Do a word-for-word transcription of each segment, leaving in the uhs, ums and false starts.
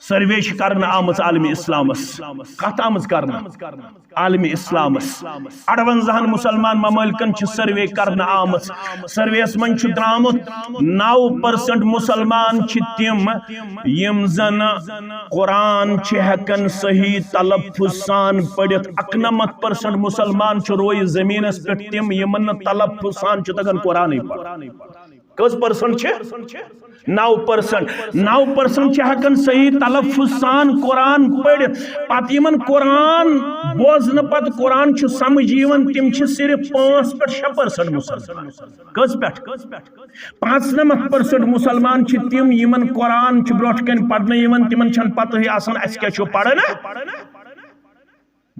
Survey چھِ کرنہٕ آمٕژ عالمِ اسلامس۔ کتھ آمٕژ کرنہٕ؟ عالمِ اسلامس۔ اَروَنزاہن مسلمان ممالکن چھِ سروے کرنہٕ آمٕژ۔ سرویس منٛز چھُ درامُت، نو پرسنٹ مسلمان چھِ تِم یِم زن قرآن چھِ ہٮ۪کان صحیح تلفظ سان پٔرِتھ۔ اَکنَمَتھ پرسنٹ مسلمان چھِ رویہِ زمینس پٮ۪ٹھ تِم یِمن نہٕ تلفظ سان چھُ تگان قرآنٕے پرُن۔ کٔژ پرسنٹ چھِ؟ نو پرسنٹ۔ نو پرسنٹ چھِ ہٮ۪کان صحیح تلفظ سان قرآن پٔرِتھ۔ پتہٕ یِمن قرآن بوزنہٕ پتہٕ قرآن چھُ سمجھ یِوان، تِم چھِ صرف پانٛژھ پٮ۪ٹھ شےٚ پرسنٹ مسلمان۔ کٔژ پٮ۪ٹھ؟ پانٛژنَمَتھ پرسنٹ مسلمان چھِ تِم یِمن قرآن چھُ برونٛٹھ کنہِ پرنہٕ یِوان، تِمن چھنہٕ پتہٕے آسان اسہِ کیٛاہ چھُ پرُن۔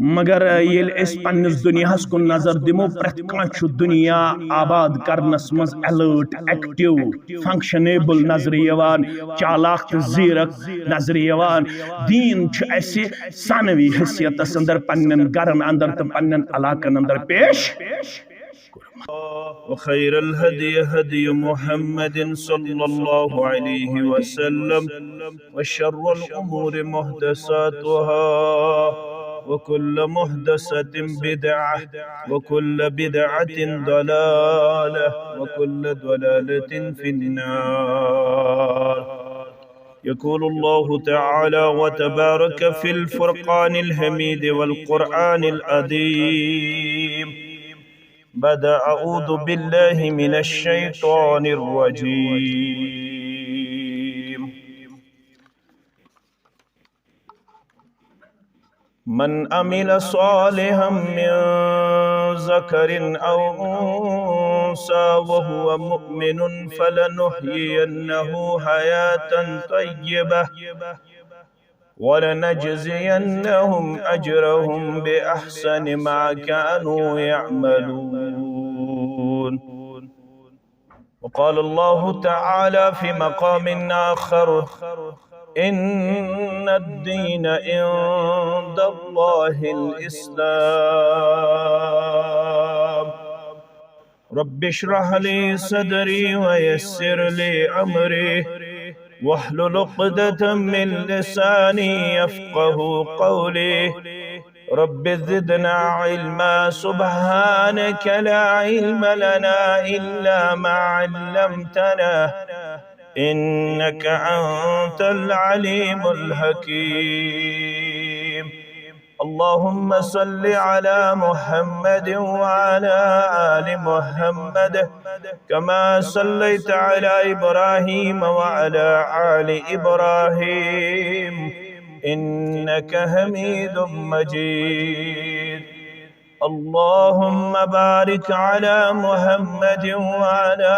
مگر ییٚلہِ أسۍ پننِس دُنیاہس کُن نظر دِمو، پرٛٮ۪تھ کانٛہہ چھُ دُنیا آباد کرنس منٛز الرٹ، ایکٹیو، فنکشنیبل نظرِ یِوان، چالاک تہٕ زیرک نظرِ یِوان۔ دیٖن چھُ اسہِ ثانوی حیثیتس اندر پننٮ۪ن گرن اندر تہٕ پننٮ۪ن علاقن اندر پیش۔ وخير الهدي هدي محمد صلى الله عليه وسلم، وشر الأمور محدثاتها، وكل محدثة بدعة، وكل بدعة ضلالة، وكل ضلالة في النار. يقول الله تعالى وتبارك في الفرقان الحميد والقرآن العظيم بعد أعوذ بالله من الشيطان الرجيم. من عمل صالحا من ذكر أو أنثى وهو مؤمن فلنحيينه حياة طيبة ولنجزينهم أجرهم بأحسن ما كانوا يعملون. وقال الله تعالى في مقام آخر: إن الدين عند الله الإسلام. رب اشرح لي صدري ويسر لي أمري واحلل عقدة من لساني يفقه قولي. رب زدنا علما. سبحانك لا علم لنا إلا ما علمتنا إنك أنت العليم الحكيم. اللهم صل على محمد وعلى آل محمد كما صليت على إبراهيم وعلى آل إبراهيم إنك حميد مجيد. اللهم بارك على محمد وعلى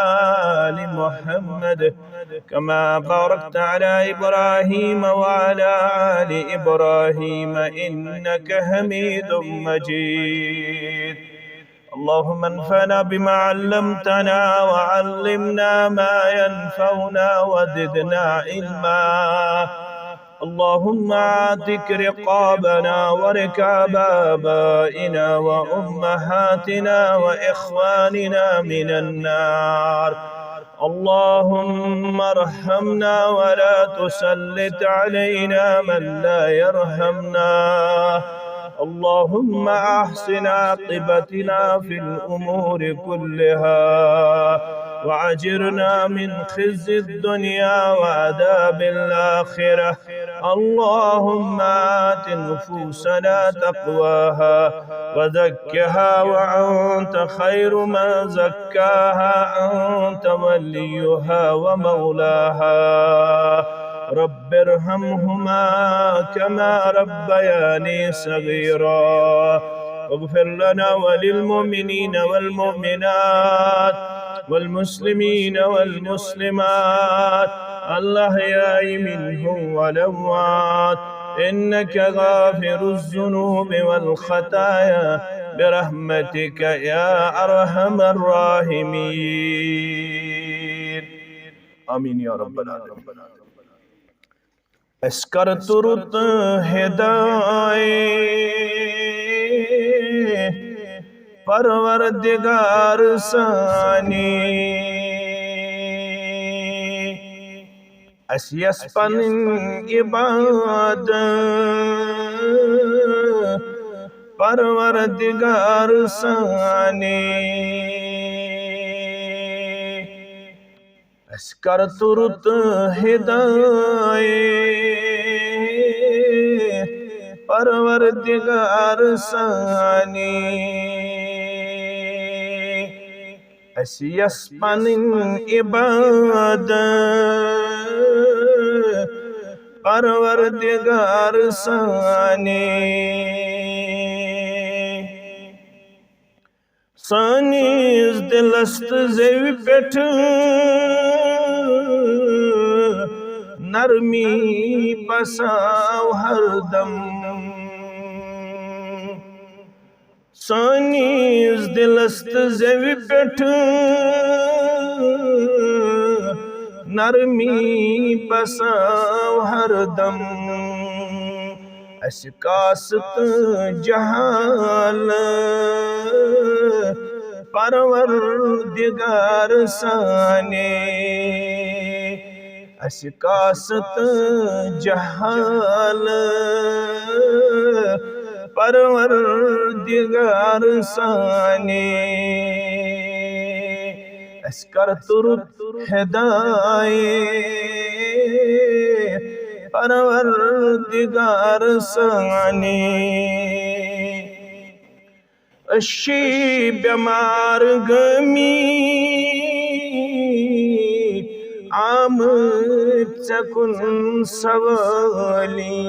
آل محمد كما باركت على إبراهيم وعلى آل إبراهيم إنك حميد مجيد. اللهم انفعنا بما علمتنا وعلمنا ما ينفعنا وزدنا علما. اللهم اعتق رقابنا ورقاب آبائنا وأمهاتنا وإخواننا من النار. اللهم ارحمنا ولا تسلط علينا من لا يرحمنا. اللهم أحسن عاقبتنا في الأمور كلها وأجرنا من خزي الدنيا وعذاب الآخرة. اللهم آت نفوسنا تقواها وزكها وأنت خير من زكاها، أنت وليها ومولاها. رب ارحمهما كما ربياني صغيرا. واغفر لنا وللمؤمنين والمؤمنات والمسلمين والمسلمات الأحياء منهم والأموات إنك غافر الذنوب والخطايا برحمتك يا أرحم الراحمين. آمين يا رب العالمين. اسہِ کر تہٕ رُت ہدایت پروردگار سانہِ۔ اسہِ یس پنٕنۍ عبادت پروردگار سانے۔ اسہِ کر تُرُت ہدایت پروردگار سانے۔ اسہِ یس پنٕنۍ عبادت پروردگار سانے۔ سٲنِس دِلس تہٕ زیوِ پٮ۪ٹھ نرمی بساو ہردم۔ سٲنِس دِلس تہٕ زیوِ پٮ۪ٹھ نرمی بساو ہردم۔ اسہِ کاسہٕ تہٕ جہالہٕ پروردگار سانے۔ اسہِ کاسہٕ تہٕ جہالہٕ پروردگار سانے۔ اسہِ کر تُرُت ہدایت پروردگار سانے۔ أسۍ چھِ بٮ۪مار گٲمی آمٕتۍ ژےٚ کُن سوٲلی۔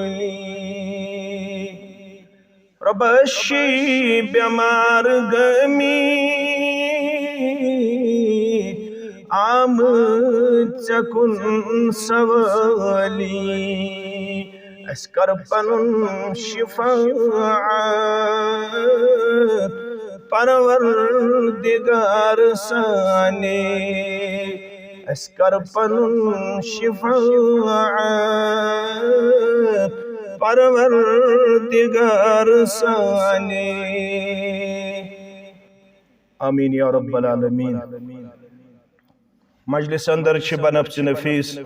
رۄبہ، أسۍ چھِ بٮ۪مار گٲمی آمٕتۍ ژےٚ کُن سوٲلی۔ اسہِ کر پنُن شفاعت پروردگار سانے۔ اسہِ کر پنُن شفاعت پروردگار سانے۔ آمین یا رب العالمین۔ مجلس اندر چھِ بنفس نفیس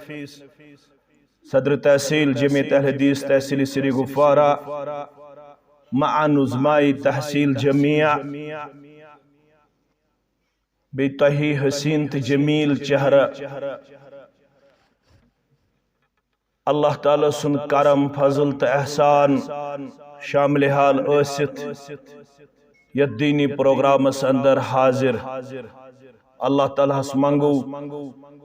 صدر تحصیل جمعیت اہل حدیث تحصیل سری گفوارہ، مع نظمائی تحصیل جمعیہ، بیٚیہِ تۄہہِ حسین تہٕ جمیل چہرہ۔ اللہ تعالیٰ سُنٛد کرم، فضل تہٕ احسان شامل حال ٲسِتھ یتھ دینی پروگرامس اندر حاضر۔ اللہ تعالیٰ ہس منگو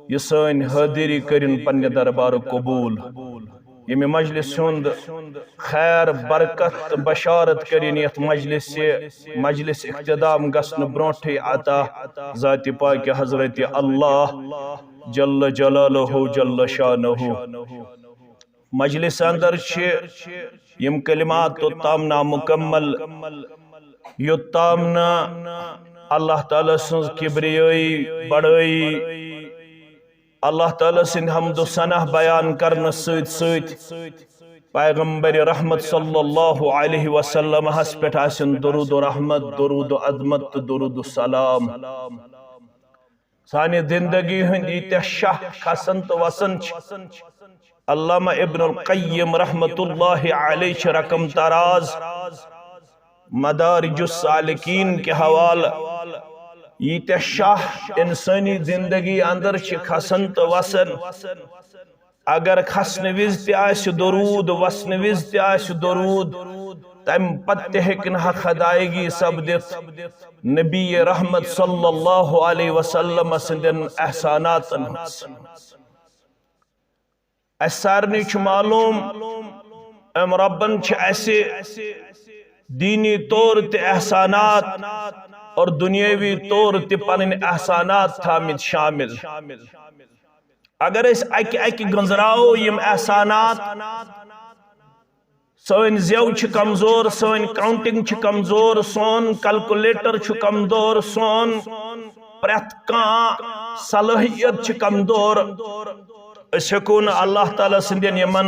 یہِ سٲنۍ حٲضری کٔرِن پننہِ دربارُک قبول۔ ییٚمہِ مجلس ہُنٛد خیر، برکت تہٕ بشارت کٔرِن یتھ مجلس، مجلس اختتام گژھنہٕ برونٹھٕے عطا ذات پاک حضرت اللہ جل جلالہ جل شانہ۔ مجلس اندر چھِ یِم کلمات توٚتام نامکمل، یوٚتام نہٕ اللہ تعالیٰ سٕنٛز کبریٲیی، بڑٲیی، اللہ تعالیٰ سٕنٛدِ حمد و ثنا بیان کرنہٕ سۭتۍ سۭتۍ پیغمبر رحمت صلی اللہ علیہ وسلم ہس پٮ۪ٹھ آسن درود و رحمت، درود و عظمت تہٕ درود و سلام۔ سانہِ زندگی ہٕنٛدۍ ییٖتیٛاہ شاہ کھسان تہٕ وسان چھِ، علامہ ابن القیم رحمت اللہ علیہ چھِ رقم تراز مدارج السالکین کہِ حوالہٕ، ییٖتیٛاہ شاہ انسٲنی زندگی اندر چھِ کھسان تہٕ وسان، اگر کھسنہٕ وِزِ تہِ آسہِ درود، وسنہٕ وِزِ تہِ آسہِ درود، تمہِ پتہٕ تہِ ہیٚکہِ نہٕ حق ادائیگی سپدِتھ نبی رحمت صلی اللہ علیہ وسلم سٕنٛدٮ۪ن احساناتن ہٕنٛز۔ اسہِ سارنٕے چھُ معلوم، أمۍ رۄبن چھِ اسہِ دینی طور تہِ احسانات اور دنیاوی طور تہِ پنٕنۍ احسانات تھٲمٕتۍ شامل۔ اگر أسۍ اکہِ اکہِ گٔنزراوو یِم احسانات، سٲنۍ زیو چھِ کمزور، سٲنۍ کاؤنٹنگ چھِ کمزور، سون کیلکولیٹر چھُ کمزور، سون پرٛٮ۪تھ کانٛہہ صلٲحیت چھِ کمزور۔ أسۍ ہٮ۪کو نہٕ اللہ تعالیٰ سٕنٛدٮ۪ن یِمن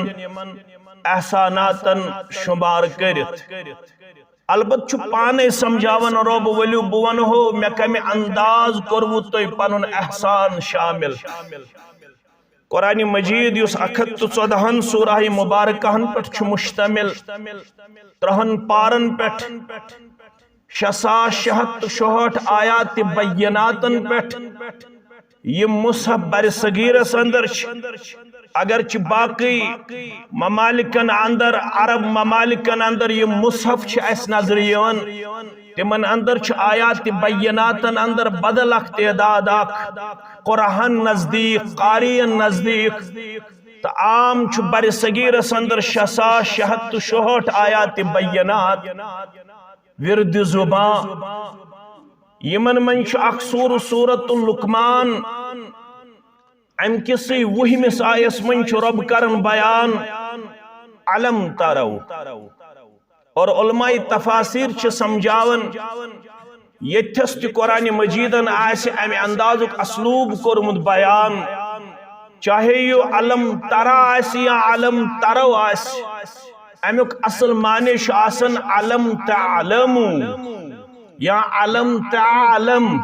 احساناتن شمار کٔرِتھ۔ البتہ چھُ پانے سمجھاوان رۄب، ؤلِو بہٕ ونہو مےٚ کمہِ انداز کوٚروٕ تۄہہِ پنُن احسان شامل۔ قرآن مجید، یُس اکھ ہتھ تہٕ ژۄدہن سورہ مبارکہن پٮ۪ٹھ چھُ مشتمل، ترہن پارن پٮ۪ٹھ، شےٚ ساس شےٚ ہتھ تہٕ شُہٲٹھ آیات بیناتن پٮ۪ٹھ، یہِ مصحف بر صغیرس اندر چھِ۔ اگرچہ باقی ممالکن اندر، عرب ممالکن اندر یہِ مصحف چھِ اسہِ نظرِ یِوان، تِمن اندر چھُ آیات بیناتن اندر بدل اکھ تعداد اکھ، قرہن نزدیک، قارئین نزدیک۔ تہٕ عام چھُ بر صغیرس اندر شےٚ ساس شےٚ ہتھ تہٕ شُہٲٹھ آیات بینات ورد زبان۔ یِمن منٛز چھُ اکھ سورہ، سورۃ اللقمان۔ امہِ کِسٕے وُہمِس آیس منٛز چھُ رۄب کران بیان، الم ترو۔ اور علماء تفاسیر چھِ سمجھاوان، ییٚتھس تہِ قرآن مجیدن آسہِ امہِ اندازُک اسلوب کوٚرمُت بیان، چاہے یہِ الم ترا آسہِ یا الم ترو آسہِ، امیُک اصل معنی چھُ آسان الم تعلمو یا الم تعلم۔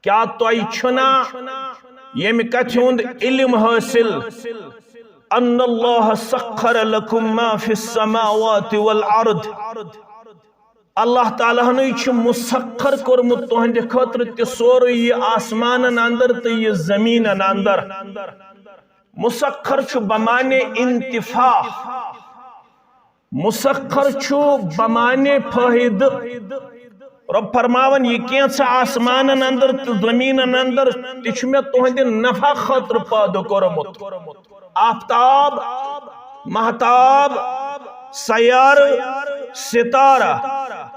کیا تۄہہِ چھُنا ییٚمہِ کتھِ ہُنٛد علم حٲصِل؟ ان اللہ سخر لکم ما فی السماوات والارض۔ اللہ تعالیٰ ہنٕے چھُ مسخر کوٚرمُت تُہنٛدِ خٲطرٕ تہِ سورُے یہِ آسمانن اندر تہٕ یہِ زمینن اندر۔ مسخر چھُ بمعنی انتفاع، مسخر چھُ بمعنی فٲیدٕ۔ رۄب فرماوان، یہِ کینٛژھا آسمانن اندر تہٕ زمینن اندر تہِ چھُ مےٚ تُہنٛدِ نفع خٲطرٕ پٲدٕ کوٚرمُت۔ آفتاب، مہتاب، سیارٕ، ستارہ،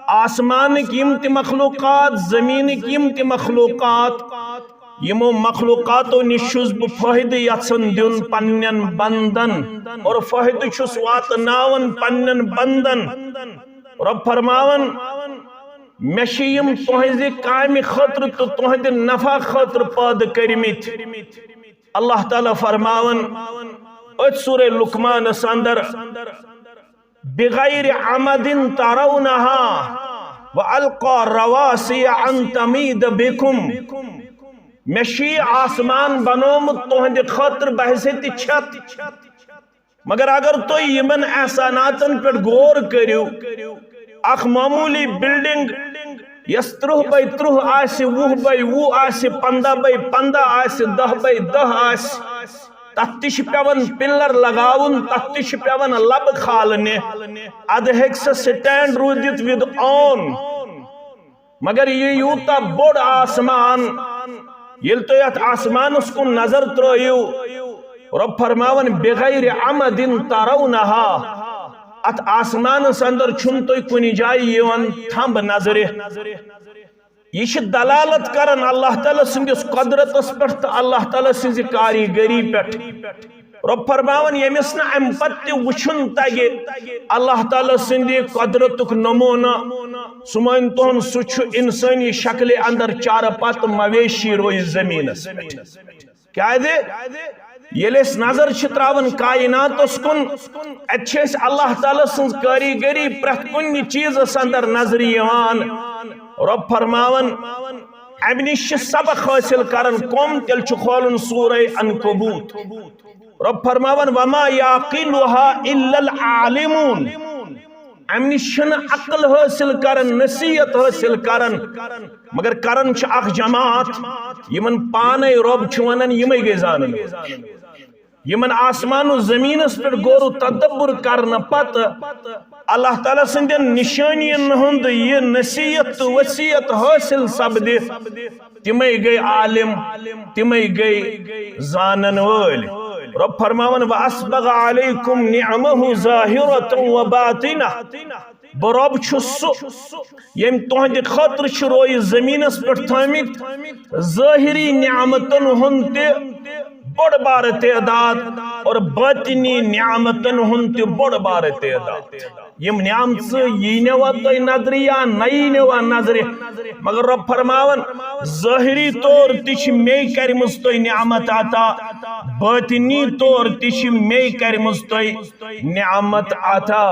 آسمانٕکۍ یِم تہِ مخلوقات، زمینٕکۍ یِم تہِ مخلوقات، یِمو مخلوقاتو نِش چھُس بہٕ فٲیدٕ یژھان دیُن پننٮ۪ن بندن، اور فٲیدٕ چھُس واتناوان پننٮ۪ن بندن۔ رۄب فرماوان، مےٚ چھِ یِم تُہنٛزِ کامہِ خٲطرٕ تہٕ تُہنٛدِ نفع خٲطرٕ پٲدٕ کٔرمٕتۍ۔ اللہ تعالیٰ فرماوان أتھۍ سورہ لقمانس اندر، بغیر عمد ترونها والقى رواسي ان تميد بكم۔ مےٚ چھُ یہِ آسمان بنومُت تُہنٛدِ خٲطرٕ بحیثیت چھت، مگر اگر تُہۍ یِمن احساناتن پٮ۪ٹھ غور کٔرِو، اکھ معموٗلی بلڈنگ یۄس ترٕٛہ بے ترٕٛہ آسہِ، وُہ بے وُہ آسہِ، پنٛداہ بے پنٛداہ آسہِ، دَہ بے دَہ آسہِ، تتھ تہِ چھِ پٮ۪وان پلر لگاوُن، تتھ تہِ چھِ پٮ۪وان لبہٕ کھالنہِ، ادٕ ہیٚکہِ سۄ سٹینڈ روٗزِتھ with on۔ مگر یہِ یوٗتاہ بوٚڑ آسمان، ییٚلہِ تُہۍ اتھ آسمانس کُن نظر ترٲیِو، رۄب فرماوان، بغیر عمد ترونها، اتھ آسمانس اندر چھُنہٕ تُہۍ کُنہِ جایہِ یِوان تھمب نظرِ۔ یہِ چھِ دلالت کران اللہ تعالیٰ سٕنٛدِس قۄدرتس پٮ۪ٹھ تہٕ اللہ تعالیٰ سٕنٛزِ کاریٖگٔری پٮ۪ٹھ۔ رۄب فرماوان، ییٚمِس نہٕ امہِ پتہٕ تہِ وٕچھُن تگہِ اللہ تعالیٰ سٕنٛدِ قۄدرتُک نموٗنہٕ، سُہ مٲنۍ تُہُن، سُہ چھُ انسٲنی شکلہِ اندر چارٕ پتہٕ مویشی روزِ زمینس پٮ۪ٹھ۔ کیازِ؟ ییٚلہِ أسۍ نظر چھِ تراوان کائناتس کُن، اتہِ چھِ أسۍ اللہ تعالیٰ سٕنٛز کاریٖگٔری پرٛٮ۪تھ کُنہِ چیٖزس اندر نظرِ یِوان۔ رۄب فرماوان، امہِ نِش چھِ سبق حٲصِل کران کم، تیٚلہِ چھُ کھولُن سورہ عنکبوت۔ رۄب فرماوان، وما يعقلها الا العالمون۔ امہِ نِش چھِنہٕ عقل حٲصِل کران، نصیحت حٲصِل کران، مگر کران چھِ اکھ جماعت، یِمن پانے رۄب چھُ ونان، یِمے گٔے زانن۔ یِمن آسمان و زمینس پٮ۪ٹھ غور و تدبر کرنہٕ پتہٕ اللہ تعالیٰ سٕنٛدٮ۪ن نشٲنین ہُنٛد یہِ نصیحت تہٕ وصیت حٲصِل سپدِ، تِمے گٔے عالم، تِمے گٔے زانن وٲلۍ۔ رۄب فرماوان، وَأَسْبَغَ عَلَيْكُمْ نِعَمَهُ ظَاهِرَةً وَبَاطِنَةً۔ بہٕ رۄب چھُس سُہ، ییٚمۍ تُہنٛدِ خٲطرٕ چھِ رویہِ زٔمیٖنَس پٮ۪ٹھ تھٲومٕتۍ ظٲہِری نعمتن ہُنٛد تہِ بوٚڑ بارٕ تعداد اور باطنی نعمتن ہُنٛد تہِ بوٚڑ بارٕ تعداد۔ یِم نعمژٕ یی نہٕ وۄنۍ تۄہہِ نظرِ یا نہ یی نہٕ وۄنۍ نظرِ، مگر رۄب فرماوان، ظٲہِری طور تہِ چھِ مے کَرِمٕژ تۄہہِ نعمت عطا، باطنی طور تہِ چھِ مے کَرِمٕژ تۄہہِ نعمت عطا۔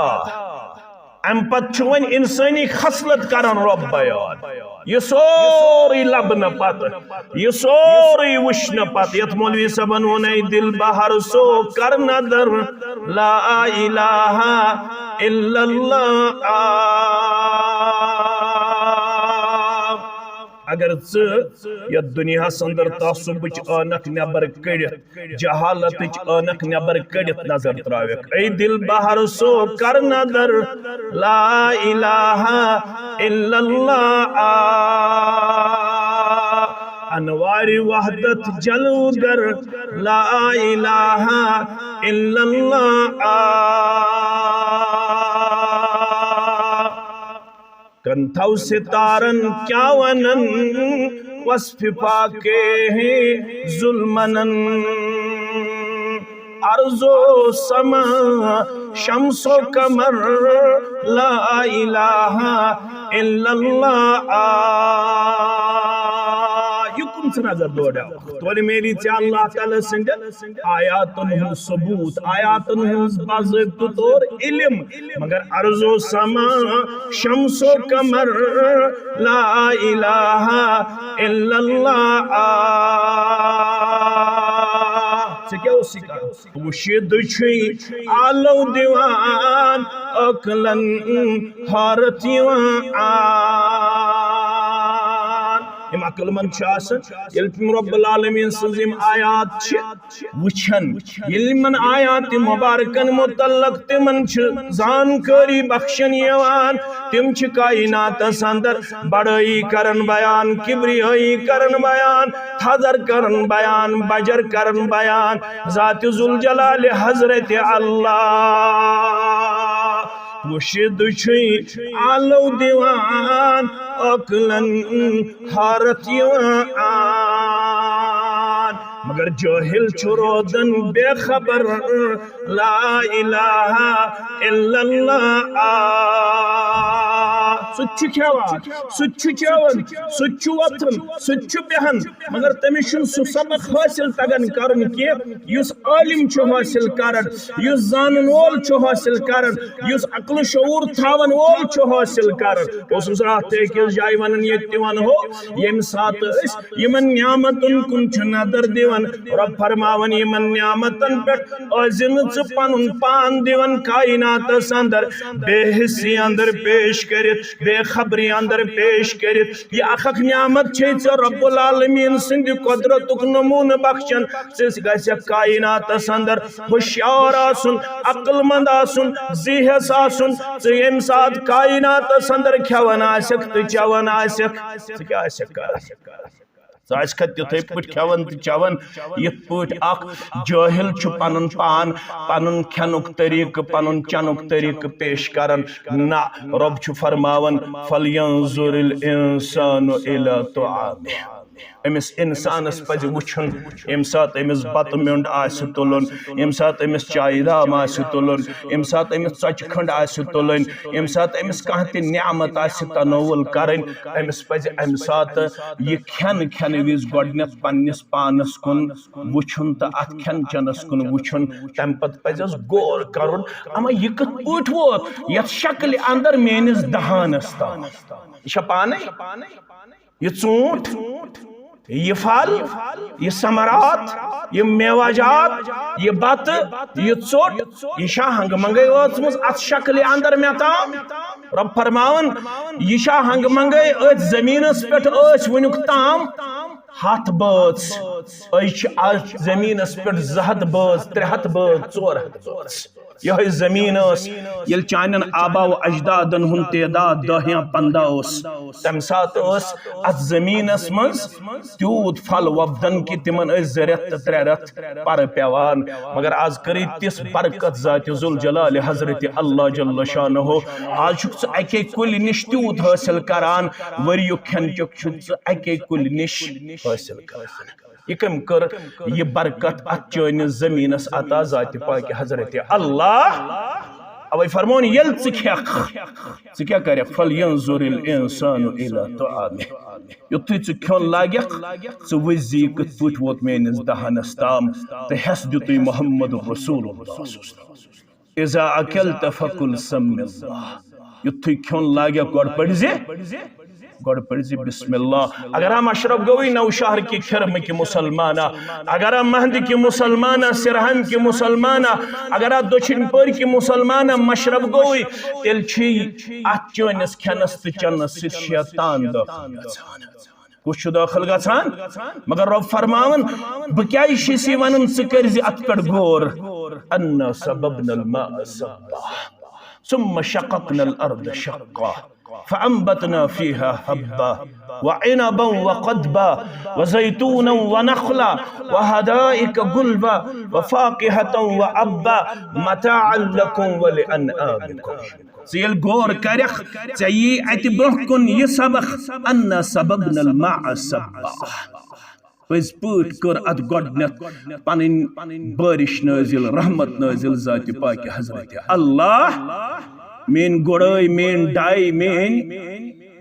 امہِ پتہٕ چھُ وۄنۍ انسٲنی خصلت کران رۄب بیان۔ یہِ سورُے لبنہٕ پتہٕ، یہِ سورُے وٕچھنہٕ پتہٕ، یتھ مولوی صٲبن ووٚن، اے دل بہر سو کر ندر، لا الہ الا اللہ۔ آ، اگر ژٕ یتھ دنیاہس اندر تعصبٕچ عٲنکھ نٮ۪بر کٔڑِتھ، جہالتٕچ عٲنکھ نٮ۪بر کٔڑِتھ نظر ترٛاوکھ۔ اے دل بہر سو کر ندر، لا الہ الا اللہ۔ آ، انوار وحدت جلوگر، لا الہ الا اللہ۔ آ، کن تھو ستارن کیا ونن، وصف پاکے ہیں ظلمنن۔ ارض و سما، شمس و قمر، لا الہ الا اللہ۔ آ، یہِ کُن ژٕ نظر دوڑا؟ تولہِ میلی ژےٚ اللہ تعالیٰ سٕنٛدِ آیاتن ہُنٛد ثبوت، آیاتن ہٕنٛز باضٲبطہٕ طور علم، مگر ارض و سما، شمس و قمر، لا الہ الا اللہ۔ آ، ژےٚ کیٛاہ اوس یہِ کرُن؟ وُشِد چھُے آلو دِوان عقلن حٲرت یِوان۔ یِم عقل مند چھِ آسان، ییٚلہِ تِم رب العالمین سٕنٛز یِم آیات چھِ وٕچھان، ییٚلہِ یِمن آیات مبارکن متعلق تِمن چھِ زانکٲری بخشن یِوان، تِم چھِ کائناتس اندر بڑٲیی کرن بیان، کبریٲیی کرن بیان، تھزر کرن بیان، بجر کرن بیان، ذات ذوالجلال حضرت اللہ۔ وُشِد چھُے آلو دِوان عقلن حٲرت یِوان۔ مگر جٲہِل چھُ روزان بے خبر، لا الہ الا اللہ۔ آ، سُہ تہِ چھُ کھٮ۪وان، سُہ تہِ چھُ چٮ۪وان، سُہ تہِ چھُ وۄتھان، سُہ تہِ چھُ بیٚہان، مگر تٔمِس چھُنہٕ سُہ سبق حٲصِل تگان کرُن کینٛہہ، یُس عٲلِم چھُ حٲصِل کران، یُس زانَن وول چھُ حٲصِل کران، یُس عقل و شعوٗر تھاوَن وول چھُ حٲصِل کران۔ اوسُس راتھ تہِ أکِس جایہِ وَنان، ییٚتہِ تہِ وَنہو، ییٚمہِ ساتہٕ أسۍ یِمن نعمتن کُن چھِ نظر دِوان، رۄب فرماوان، یِمن نعمتن پٮ۪ٹھ ٲسۍ نہٕ ژٕ پنُن پان دِوان کائناتس اندر بے حسی اندر پیش کٔرِتھ، بے خبری اندر پیش کٔرِتھ۔ یہِ اکھ اکھ نعمت چھے ژےٚ رب العالمین سٕنٛدِ قدرتُک نمونہٕ بخشان۔ ژٕ گژھکھ کائناتس اندر ہوشیار آسُن، عقل مند آسُن، ذہیس آسُن۔ ژٕ ییٚمہِ ساتہٕ کائناتس اندر کھٮ۪وان آسکھ تہٕ چٮ۪وان آسکھ، ژٕ کیٛاہ آسکھ کران؟ ژٕ آسکھا تِتھے پٲٹھۍ کھٮ۪وان تہٕ چٮ۪وان، یِتھ پٲٹھۍ اکھ جٲہِل چھُ پنُن پان، پنُن کھٮ۪نُک طریٖقہٕ، پنُن چٮ۪نُک طریٖقہٕ پیش کران؟ نہ، رۄب چھُ فرماوان، "فلینظر الانسان الی طعامہ۔" أمِس اِنسانَس پَزِ وٕچھُن، ییٚمہِ ساتہٕ أمِس بَتہٕ میوٚنٛڈ آسہِ تُلُن، ییٚمہِ ساتہٕ أمِس چایہِ دام آسہِ تُلُن، ییٚمہِ ساتہٕ أمِس ژۄچہِ کھٔنٛڈ آسہِ تُلٕنۍ، ییٚمہِ ساتہٕ أمِس کانٛہہ تہِ نعمت آسہِ تناول کَرٕنۍ، أمِس پَزِ اَمہِ ساتہٕ یہِ کھٮ۪ن کھٮ۪نہٕ وِزِ گۄڈٕنٮ۪تھ پنٛنِس پانَس کُن وٕچھُن تہٕ اَتھ کھٮ۪ن چٮ۪نَس کُن وٕچھُن۔ تَمہِ پَتہٕ پَزٮ۪س غور کَرُن، اَما یہِ کِتھ پٲٹھۍ ووت یَتھ شکلہِ اَندَر میٛٲنِس دَہانَس تام؟ یہِ چھا پانَے؟ یہِ ژوٗنٛٹھ، یہِ پھل، یہِ ثمرات، یہِ میوہ جات، یہِ بتہٕ، یہِ ژوٚٹ، یہِ چھا ہنٛگہٕ منٛگے وٲژمٕژ اتھ شکلہِ اندر مےٚ تام؟ رۄب فرماوان، یہِ چھا ہنٛگہٕ منٛگے أتھۍ زٔمیٖنس پٮ۪ٹھ ٲسۍ وُنیُک تام ہتھ بٲژ؟ أسۍ چھِ اتھ زٔمیٖنس پٮ۪ٹھ زٕ ہتھ بٲژ، ترٛےٚ ہتھ بٲژ، ژور ہتھ بٲژ۔ یِہوٚے زٔمیٖن ٲس، ییٚلہِ چانٮ۪ن آبا و اجدادن ہُنٛد تعداد دَہ یا پنٛداہ اوس، تَمہِ ساتہٕ ٲس اَتھ زٔمیٖنَس منٛز تیوٗت پھل وۄپدان کہِ تِمن ٲسۍ زٕ رٮ۪تھ تہٕ ترٛےٚ رٮ۪تھ پَرٕ پٮ۪وان۔ مگر آز کٔرٕے تِژھ برکت ذاتِ ذوالجلالِ حضرتِ اللہ جل شانہ۔ آز چھُکھ ژٕ اَکے کُلہِ نِش تیوٗت حٲصِل کران، ؤریُک کھٮ۪ن چٮ۪وٚن چھُکھ ژٕ اَکے کُلہِ نِش حٲصِل کران۔ یہِ کٔمۍ کٔر یہِ برکت اتھ چٲنِس زٔمیٖنس عطا ذاتِ پاکہِ حضرتِ اللہ؟ اوے فرمون، ییٚلہِ ژٕ کھٮ۪کھ، ژٕ کیٛاہ کرکھ؟ "فلینظر الانسان الی طعامہ۔" یُتھُے ژٕ کھیوٚن لاگکھ، ژٕ وٕچھ زِ یہِ کِتھ پٲٹھۍ ووت میٲنِس دہانس تام تہٕ ہٮ۪س دیُتُے محمد رسول اللہ۔ "اذا اکلت فقل سم اللہ۔" یُتھُے کھیوٚن لاگہِ، گۄڈٕ پٔرزِ، گۄڈٕ پٔرزِ بسم اللہ۔ اگر ہم مشرف گوٚوٕے نوشہر کہِ کھِرمہٕ کہِ مسلمانہ، اگر ہم مہندِ کہِ مسلمانہ، سرہم کہِ مسلمانہ، اگر ہم دٔچھِنۍ پٔرۍ کہِ مسلمانہ مشرف گوٚوٕے، تیٚلہِ چھُے اتھ چٲنِس کھٮ۪نس تہٕ چٮ۪نس سۭتۍ شیطان دٲخل گژھان۔ کُس چھُ دٲخل گژھان؟ مگر رۄب فرماوان، بہٕ کیازِ چھُس یہِ ونان، ژٕ کٔرزِ اتھ پٮ۪ٹھ غور۔ انا صببنا الماء صبا، ثم شققنا الارض شقا، فانبتنا فيها حبا، وعنبا وقضبا، وزيتونا ونخلا، وحدائق غلبا، وفاكهة وأبا، متاعا لكم ولأنعامكم۔ ژٕ ییٚلہِ غور کرکھ، ژےٚ یی اتہِ برونٛہہ کُن یہِ سبق، انا صببنا الماء صبا۔ پٔزۍ پٲٹھۍ کٔر اتھ گۄڈٕنیتھ پنٕنۍ بٲرِش نٲزِل، رحمت نٲزِل ذاتِ پاکہِ حضرت اللہ۔ میٲنۍ گُڑٲے، میٲنۍ ڈاے، میٲنۍ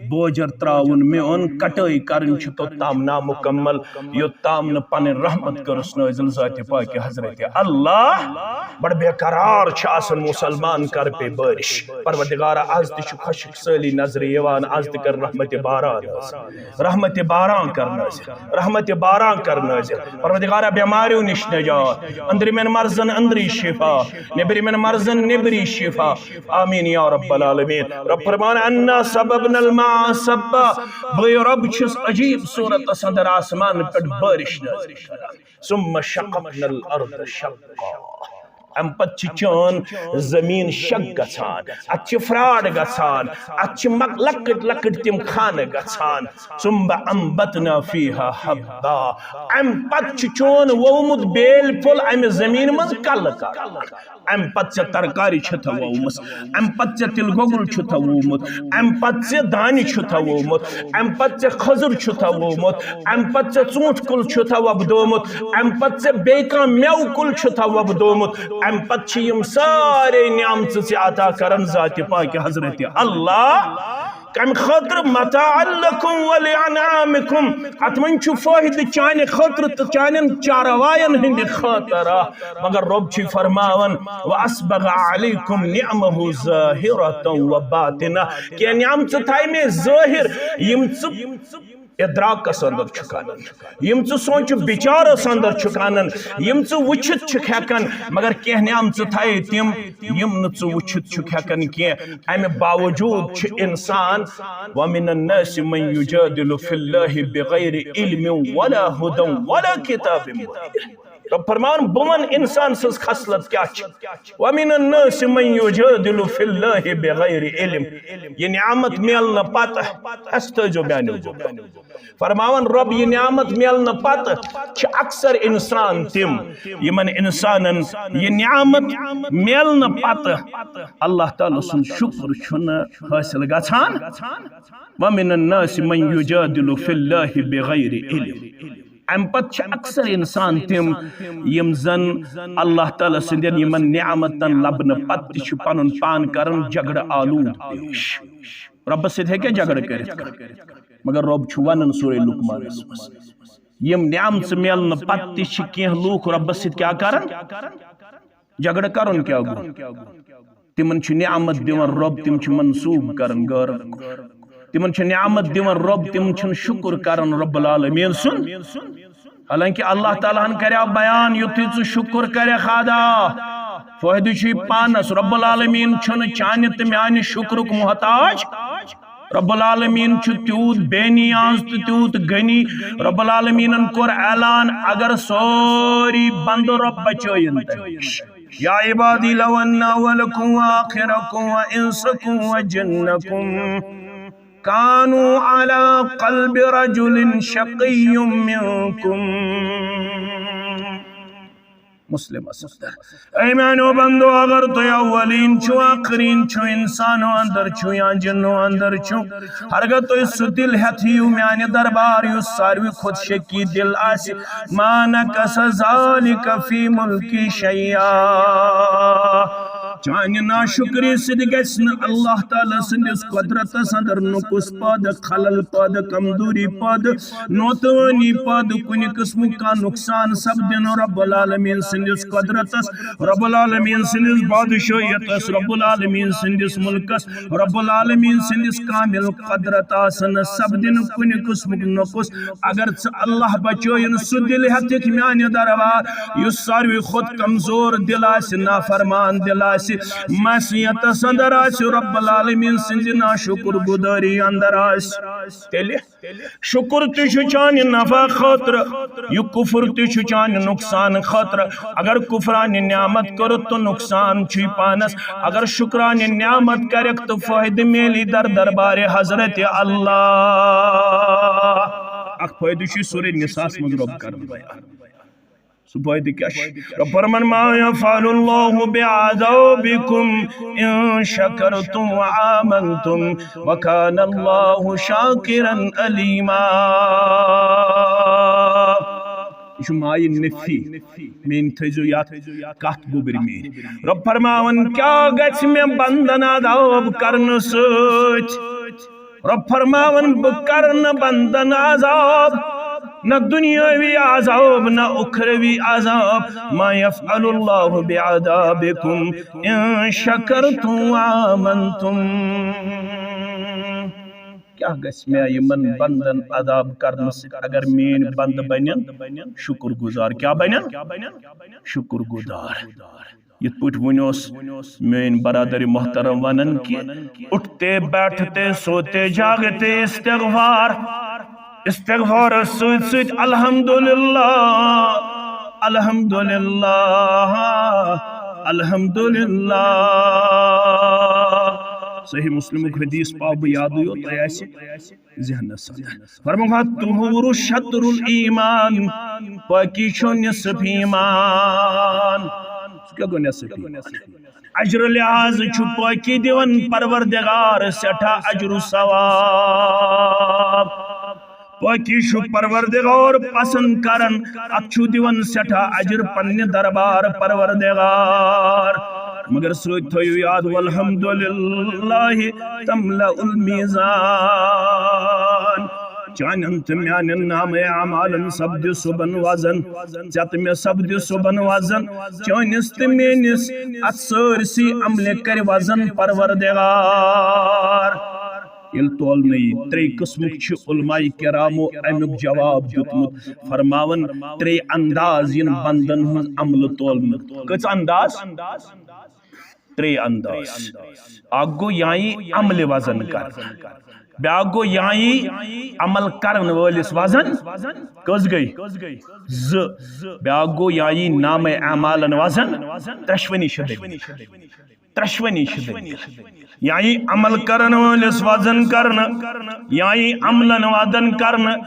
بوجر تراوُن، میون کٹٲے کرٕنۍ چھِ توٚت تام نامُکمل، یوٚت تام نہٕ پنٕنۍ رحمت کٔرٕس نٲزِل ذاتِ پاکہِ حضرت اللہ۔ بڑٕ بے قرار چھِ آسان مُسلمان، کر پے بٲرِش۔ پروردگارا، از تہِ چھُ خۄشک سٲلی نظرِ یِوان، از تہِ کر رحمتِ باران حٲصِل۔ رحمتِ باران کر نٲزِل، رحمتِ باران کر نٲزِل۔ پروردگارا، بٮ۪ماریو نِش نجات، أنٛدرِمٮ۪ن مرضن أنٛدری شفا، نیٚبرِمٮ۪ن مرضن نیٚبری شفا۔ آمین یا رب العالمین۔ رب فرمان، انا صببنا الماء صبا۔ بہٕ رب چھُس عجیب صورتس اندر آسمان پٮ۪ٹھ بٲرِش نٲزِل کران۔ ثم شققنا الارض شقا۔ امہِ پتہٕ چھِ چٲن زٔمیٖن شک گژھان، اتھ چھِ فراڈ گژھان، اتھ چھِ مک-، لۄکٕٹۍ لۄکٕٹۍ تِم خانہٕ گژھان۔ ثم انبتنا فيها حبا۔ امہِ پتہٕ چھُ چون وومُت بیل پھوٚل امہِ زٔمیٖنہِ منٛز کلہٕ کران۔ امہِ پتہٕ ژےٚ ترکاری چھِ تھاومٕژ، امہِ پتہٕ ژےٚ تِلہٕ گۄگُل چھُ تھوومُت، امہِ پتہٕ ژےٚ دانہِ چھُ تھوومُت، امہِ پتہٕ ژےٚ کھٔزٕر چھُ تھوومُت، امہِ پتہٕ ژےٚ ژوٗنٛٹھ کُل چھُ تھا وۄپدومُت، امہِ پتہٕ ژےٚ بیٚیہِ کانٛہہ مٮ۪وٕ کُل چھُ تھا وۄپدومُت، امہِ پتہٕ چھِ یِم سارے نعمژٕ ژےٚ عطا کران ذاتِ پاکہِ حضرت اللہ۔ کمہِ خٲطرٕ؟ متاعا لکم ولانعامکم۔ اتھ منٛز چھُ فٲیدٕ چانہِ خٲطرٕ تہٕ چانٮ۪ن چارواین ہٕنٛدِ خٲطرٕ۔ مگر رۄب چھُ فرماوان، واسبغ علیکم نعمہ ظاہرۃ و باطنہ۔ کینٛہہ نعمژٕ تھایہِ مےٚ ظٲہر، یِم ژٕ ادراکس اندر چھُکھ انان، یِم ژٕ سونچ بچارس اندر چھُکھ انان، یِم ژٕ وٕچھِتھ چھُکھ ہٮ۪کان، مگر کینٛہہ نعمژٕ تھایے تِم، یِم نہٕ ژٕ وٕچھِتھ چھُکھ ہٮ۪کان کینٛہہ۔ امہِ باوجود چھُ انسان، ومن الناس من یجادل فی اللہ بغیر علم ولا ہدی ولا کتاب منیر۔ رب فرمان، بہٕ وَنہٕ انسان سٕنٛز خصلت کیٛاہ چھِ۔ ومن الناس من یجادل فی اللہ بغیر علم۔ یہِ نعمت میلنہٕ پتہٕ، اَسہِ تھٲیزیو میٛانیو گوٚبرو۔ فرماوان رب، یہِ نعمت میلنہٕ پتہٕ چھِ اکثر انسان تِم، یِمن انسانن یہِ نعمت میلنہٕ پتہٕ اللہ تعالیٰ سُنٛد شُکر چھُنہٕ حٲصِل گژھان۔ ومن الناس من یجادل فی اللہ بغیر علم۔ امہِ پتہٕ چھِ اکثر انسان تِم، یِم زن اللہ تعالیٰ سٕنٛدٮ۪ن یِمن نعمتن لبنہٕ پتہٕ تہِ چھِ پنُن پان کران جھگڑٕ آلود پیش۔ رۄبس سۭتۍ ہیٚکیٛاہ جھگڑٕ کٔرِتھ کانٛہہ؟ مگر رۄب چھُ ونان سورہ لقمانس منٛز، یِم نعمژٕ میلنہٕ پتہٕ تہِ چھِ کینٛہہ لوٗکھ رۄبس سۭتۍ کیٛاہ کران؟ جھگڑٕ کرُن کیٛاہ گوٚو؟ تِمن چھُ نعمت دِوان رۄب، تِم چھِ منسوٗب کران غٲرن کُن۔ تِمن چھُ نعمت دِوان رۄب، تِم چھِنہٕ شُکُر کران رب العالمین سُنٛد۔ حالانکہ اللہ تعالیٰ ہن کریو بیان، یُتھُے ژٕ شُکُر کرکھ ادا، فٲیدٕ چھُے پانس۔ رب العالمین چھُنہٕ چانہِ تہٕ میانہِ شُکرُک محتاج۔ رب العالمین چھُ تیوٗت بے نیاز تہٕ تیوٗت غنی۔ رب العالمینن کوٚر اعلان، اگر سٲری بندٕ رۄب بچٲیِن تٔمِس۔ یا عبادی لو ان اولکم و آخرکم و انسکم و جنکم کانوا علی قلب رجل شقی منکم۔ مسلم اصدر۔ اے میانیو بندو، اگر تُہۍ اولین چھِو، آخرین چھِو، انسانو اندر چھِو یا جنو اندر چھِو، ہرگاہ تُہۍ سُہ دل ہیتھ یِیِو میانہِ دربار یُس ساروی کھۄتہٕ شکی دل آسہِ، ما نقص ذلک فی ملکی شیئا، چانہِ ناشُکری سۭتۍ گژھِ نہٕ اللہ تعالیٰ سٕنٛدِس قۄدرتس اندر نقص پٲدٕ، خلل پٲدٕ، کمزوری پٲدٕ، نوتوٲنی پٲدٕ، کُنہِ قٕسمُک کانٛہہ نۄقصان سپدِ نہٕ رب العالمین سٕنٛدِس قۄدرتس، رب العالمین سٕنٛدِس بادشٲہیتس، رب العالمین سٕنٛدِس مُلکس، رب العالمین سٕنٛدِس کامل قۄدرت آسنس سپدِ نہٕ کُنہِ قٕسمُک نۄقص۔ اگر ژٕ اللہ بچٲیِن، سُہ دِل ہٮ۪تھ یِکھ میانہِ دربار، یُس ساروی کھۄتہٕ کمزور دِل آسہِ، نافرمان دِل آسہِ، معصیتس اندر آسہِ، رب العالمین سٕنٛزِ ناشُکر گُزٲری اندر آسہِ۔ تیٚلہِ شُکر تہِ چھُ چانہِ نفع خٲطرٕ، یہِ کُفر تہِ چھُ چانہِ نۄقصان خٲطرٕ۔ اگر کُفرانہِ نعمت کٔرٕتھ تہٕ نۄقصان چھُے پانس، اگر شُکرانہِ نعمت کرکھ تہٕ فٲیدٕ میلی در دربارِ حضرت اللہ۔ اکھ فٲیدٕ چھُ سورہ نساء منٛز رب کران بیان۔ سُہ فٲیدٕ کیٛاہ چھُ؟ رب فرمان، "ما يفعل الله بعذابكم إن شكرتم وآمنتم وكان الله شاكرا عليما۔" یہِ چھُ مایہِ نفی، میٛٲنۍ تھٲیزیو یتھ کتھ گوٚبرۍ میٛٲنۍ۔ رب فرماوان، کیٛاہ گژھِ مےٚ بندن عذاب کرنہٕ سۭتۍ؟ رب فرماوان، بہٕ کرٕ نہٕ بندن عذاب، نہ دنیاوی عذاب، نہ اُخروی عذاب۔ ما يفعل الله بعذابكم إن شكرتم وآمنتم۔ کیٛاہ گژھِ مےٚ یِمن بندن عذاب کرنہٕ سۭتۍ، اگر میٛٲنۍ بندٕ بنن شُکر گُزار؟ کیٛاہ بنن؟ شُکر گُزار۔ یِتھ پٲٹھۍ وۄنۍ اوس میٛٲنۍ برادر محترم ونان کہِ اٹھتے بیٹھتے سوتے جاگتے استغفار، استغفارس سۭتۍ سۭتۍ الحمدللہ، الحمدللہ، الحمدللہ۔ صحیح مسلمُک حدیث پاو بہٕ یادٕے یوت، تۄہہِ آسہِ ذہنس اندر۔ فرمووُکھ، "الطہور شطر الایمان"، پاکی چھُ نصف ایمان۔ سُہ کیٛاہ گوٚو نصف ایمان؟ اجر لحاظ چھُ پاکی دِوان پروردگار سٮ۪ٹھاہ اجر و ثواب۔ پاکی چھُ پروردگار پسند کران، اتھ چھُ دِوان سٮ۪ٹھاہ اجر پننہِ دربار پروردگار۔ مگر سۭتۍ تھٲیِو یاد، "والحمدللہ تملأ المیزان"۔ چانٮ۪ن تہٕ میانٮ۪ن نامہ اعمالن سپدِ صبحن وزن، ژےٚ تہٕ مےٚ سپدِ صبحن وزن، چٲنِس تہٕ میٲنِس اتھ سٲرسٕے عملہِ کرِ وزن پروردگار۔ ییٚلہِ تولنہٕ یی، ترٛے قٕسمٕکۍ چھِ علماء کرامو امیُک جواب دیُتمُت، فرماوان، ترٛے انداز یِن بندن ہٕنٛز عملہٕ تولنہٕ۔ کٔژ انداز؟ ترٛے انداز۔ اکھ گوٚو یا یی عملہِ وزن کرنہٕ، بیاکھ گوٚو یا یی عمل کرن وٲلِس وزن۔ کٔژ گٔے؟ زٕ۔ بیاکھ گوٚو یا یی نامہ اعمالن وزن۔ ترٛٮ۪شوٕنی چھِ دٔلیٖل۔ ترٛٮ۪شوٕنی چھِ دٔلیٖل۔ یا یی عمل کرن وٲلِس وزن کرنہٕ، یا یی عملن وزن کرنہٕ،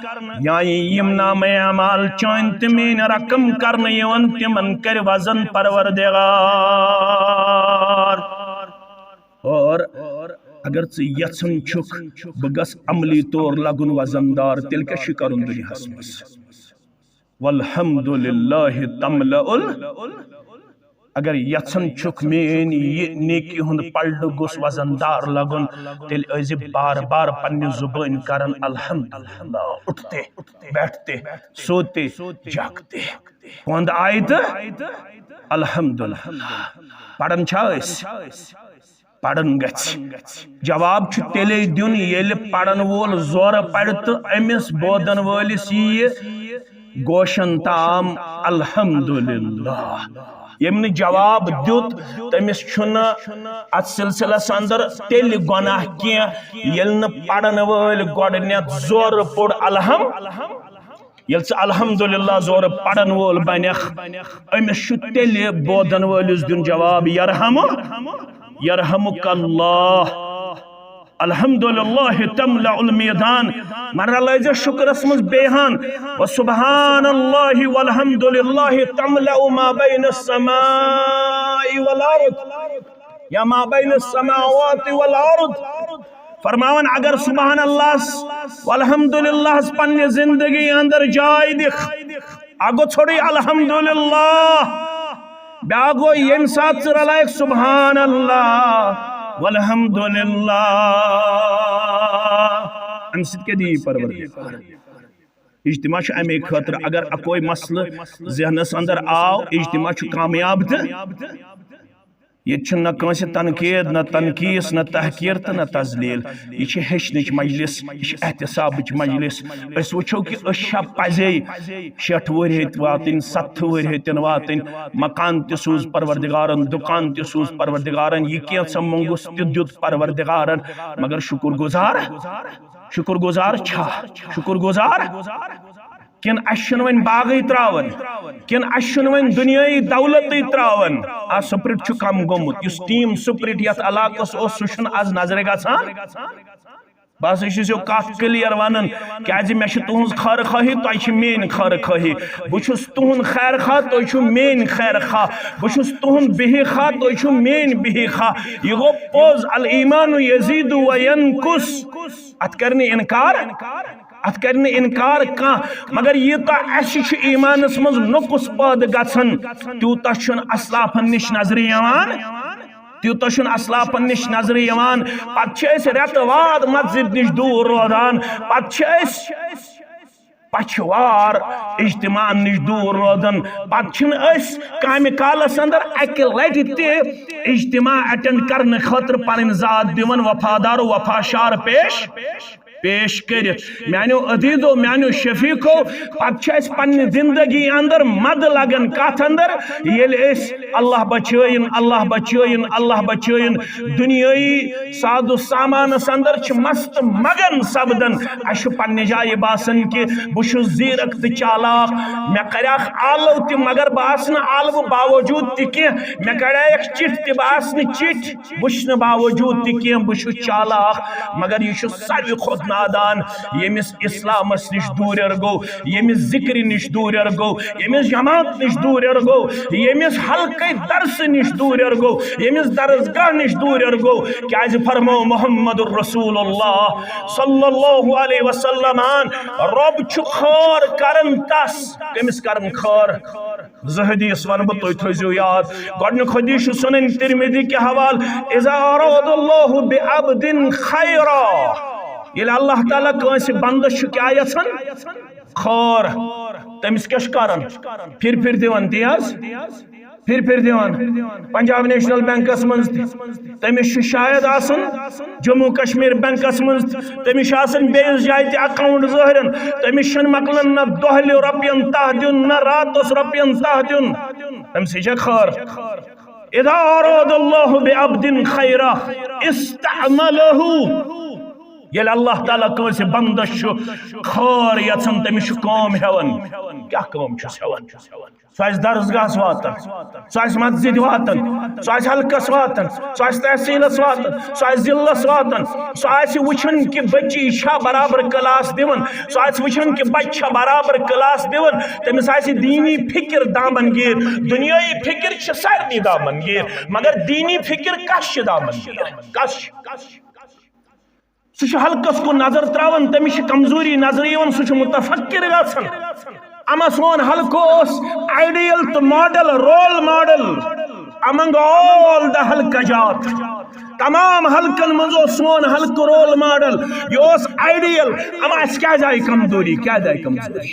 یا یی یِم نامہ اعمال چٲنۍ تہٕ میٲنۍ رقم کرنہٕ یِوان، تِمن کرِ وزن پروردگار۔ اور اگر ژٕ یژھان چھُکھ بہٕ گژھٕ عملی طور لگُن وزن دار، تیٚلہِ کیٛاہ چھُ کرُن دُنیاہس منٛز؟ والحمد للہ تملأ ال-، اگر یژھان چھُکھ میٲنۍ یہِ نیکی ہُنٛد پلڈٕ گوٚژھ وزن دار لگُن، تیٚلہِ ٲسۍ زِ بار بار پننہِ زُبٲنۍ کران الحمدللہ، اٹھتے، بیٹھتے، سوتے، جاگتے۔ پونٛد آیہِ تہٕ الحمدللہ۔ پران چھا أسۍ؟ پرن گژھِ۔ جواب چھُ تیٚلے دیُن، ییٚلہِ پرن وول زورٕ پرِ تہٕ أمِس بوزن وٲلِس یِیہِ گوشن تام الحمدللہ۔ ییٚمۍ نہٕ جواب دیُت، تٔمِس چھُنہٕ اتھ سلسلس اندر تیٚلہِ گۄناہ کینٛہہ، ییٚلہِ نہٕ پرن وٲلۍ گۄڈٕنیتھ زورٕ پوٚر الحم۔ ییٚلہِ ژٕ الحمدللہ زورٕ پرن وول بنکھ، أمِس چھُ تیٚلہِ بوزن وٲلِس دیُن جواب، یرحم، یرحمک اللہ۔ الحمدللہ تملأ المیزان۔ مگر لٲزِ شُکرس منٛز بیٚیہِ ہن، وسبحان اللہ والحمدللہ تملأ ما بین السماء والارض۔ یا ما بین السماوات والارض۔ فرماوان، اگر سبحان اللہ والحمدللہ پننہِ زندگی اندر جاے دِکھ، اگو ژھوڑے الحمدللہ، بیاکھ گوٚو، ییٚمہِ ساتہٕ ژٕ رلایکھ سبحان اللہ والحمد للہ، امہِ سۭتۍ کیٛاہ دِیہِ پروردگار؟ اجتماع چھُ امے خٲطرٕ۔ اگر اکوے مسلہٕ ذہنس اندر آو، اجتماع چھُ کامیاب۔ تہٕ ییٚتہِ چھُنہٕ نہ کٲنٛسہِ تنقید، نہ تنقیٖص، نہ تحقیر تہٕ نہ تذلیل۔ یہِ چھِ ہیٚچھنٕچ مجلس، یہِ چھِ احتسابٕچ مجلس۔ أسۍ وٕچھو کہِ أسۍ چھا پزے شیٹھ وُہرۍ ہیٚتۍ واتٕنۍ، ستتھٕ وُہرۍ ہیٚتٮ۪ن واتٕنۍ، مکان تہِ سوٗز پروردگارن، دُکان تہِ سوٗز پروردگارن، یہِ کینٛژھا موٚنٛگُس تہِ دیُت پروردگارن۔ مگر شُکر گُزار، شُکر گُزار چھا؟ شُکر گُزار؟ کِنہٕ اَسہِ چھُنہٕ وۄنۍ باغٕے ترٛاوان؟ کِنہٕ اَسہِ چھُنہٕ وۄنۍ دُنیٲیی دولتٕے ترٛاوان؟ آ، سپرٹ چھُ کم گوٚمُت۔ یُس ٹیٖم سپرٹ یَتھ علاقس اوس، سُہ چھُنہٕ از نظرِ گژھان۔ بہٕ ہسا چھُس یہِ کتھ کلیئر ونان، کیازِ مےٚ چھِ تُہنٛز خٲر خٲہی، تۄہہِ چھِ میٲنۍ خٲر خٲہی۔ بہٕ چھُس تُہُنٛد خیر خواہ، تُہۍ چھِو میٲنۍ خیر خواہ۔ بہٕ چھُس تُہُنٛد بِہی خواہ، تُہۍ چھِو میٲنۍ بِہی خواہ۔ یہِ گوٚو پوٚز، الایمان یزید و ینقص۔ اتھ کرِ نہٕ انکار، اتھ کرِ نہٕ انکار کانٛہہ۔ مگر یوٗتاہ اسہِ چھُ ایمانس منٛز نقص پٲدٕ گژھان، تیوٗتاہ چھُنہٕ اسلافن نِش نظرِ یِوان۔ تیوٗتاہ چھُنہٕ اسلافن نِش نظرِ یِوان۔ پتہٕ چھِ أسۍ رٮ۪تہٕ واد مسجد نِش دوٗر روزان۔ پتہٕ چھِ أسۍ پچھوار اجتماعن نِش دوٗر روزان۔ پتہٕ چھِنہٕ أسۍ کامہِ کالس اندر اکہِ لٹہِ تہِ اجتماع اٹینڈ کرنہٕ خٲطرٕ پنٕنۍ ذات دِوان وفادار و وفاشار پیش، پیش کٔرِتھ۔ میانیو عزیزو، میانیو شفیقو، پتہٕ چھِ اَسہِ پننہِ زندگی اندر مدٕ لگان کتھ اندر؟ ییٚلہِ أسۍ اللہ بچٲیِن، اللہ بچٲیِن، اللہ بچٲیِن، دُنیٲیی ساز و سامانس اندر چھِ مست مگن سپدان۔ اسہِ چھُ پننہِ جایہِ باسان کہِ بہٕ چھُس زیرک تہٕ چالاک، مےٚ کریکھ آلو تہِ، مگر بہٕ آسہٕ نہٕ آلوٕ باوجود تہِ کینٛہہ، مےٚ کڑیکھ چِٹھۍ تہِ، بہٕ آسہٕ نہٕ چِٹھۍ وٕچھنہٕ باوجود تہِ کینٛہہ، بہٕ چھُس چالاک۔ مگر یہِ چھُ ساروی کھۄتہٕ نادان، ییٚمِس اسلامس نِش دوٗریر گوٚو، ییٚمِس ذِکرِ نِش دوٗریر گوٚو، ییٚمِس جماعت نِش دوٗریر گوٚو، ییٚمِس حلقے درسہٕ نِش دوٗریر گوٚو، ییٚمِس درسگاہ نِش دوٗریر گوٚو۔ کیازِ فرموو محمد رسول اللہ صلی اللہ علیہ وسلمن، رۄب چھُ خٲر کران تس۔ کٔمِس کران خٲر؟ زٕ حدیث ونہٕ بہٕ، تُہۍ تھٲیزیو یاد۔ گۄڈٕنیُک حدیث چھُ سنن ترمذی کہِ حوالہٕ، اذا اراد اللہ بعبد خیرا، ییٚلہِ اللہ تعالیٰ کٲنٛسہِ بندس چھُ کیٛاہ یژھان؟ خٲر۔ تٔمِس کیٛاہ چھُ کران؟ پھِر پھِر دِوان، تی حظ؟ پھِر پھِر دِوان۔ پنجاب نیشنل بینکس منٛز تہِ۔ تٔمِس چھُ شاید آسان جموں کشمیر بینکس منٛز تہِ، تٔمِس چھُ آسان بیٚیِس جایہِ تہِ اکاؤنٹ ظٲہِرن۔ تٔمِس چھُنہٕ مۄکلان نہ دۄہلہِ رۄپین تاہ دیُن، نہ راتس رۄپین تاہ دیُن۔ تٔمۍ سٕے چھےٚ خٲر۔ اذا اراد اللہ بعبد خیرا استعملہ۔ ییٚلہِ اللہ تعالیٰ کٲنٛسہِ بندس چھُ خٲر یژھان، تٔمِس چھُ کٲم ہٮ۪وان۔ کیٛاہ کٲم چھُس ہٮ۪وان؟ سُہ آسہِ درسگاہس واتان، سُہ آسہِ مسجد واتان، سُہ آسہِ حلقس واتان، سُہ آسہِ تحصیلس واتان، سُہ آسہِ ضلعس واتان، سُہ آسہِ وٕچھان کہِ بچی چھا برابر کلاس دِوان، سُہ آسہِ وٕچھان کہِ بچہِ چھا برابر کلاس دِوان، تٔمِس آسہِ دینی فکر دامن گیر۔ دنیٲیی فکر چھِ سارنٕے دامن گیر، مگر دینی فکر کس چھِ دامن گیر؟ کس چھِ؟ سُہ چھُ حلقس کُن نظر تراوان، تٔمِس چھِ کمزوری نظرِ یِوان، سُہ چھُ متفکر گژھان۔ اما سون حلقہٕ اوس آئیڈیل تہٕ model, role model among all the حلقہٕ جات۔ تمام حلقن منٛز اوس سون حلقہٕ رول ماڈل، یہِ اوس آئیڈیل۔ اما اَسہِ کیٛازِ آیہِ کمزوری؟ کیٛازِ آیہِ کمزوری؟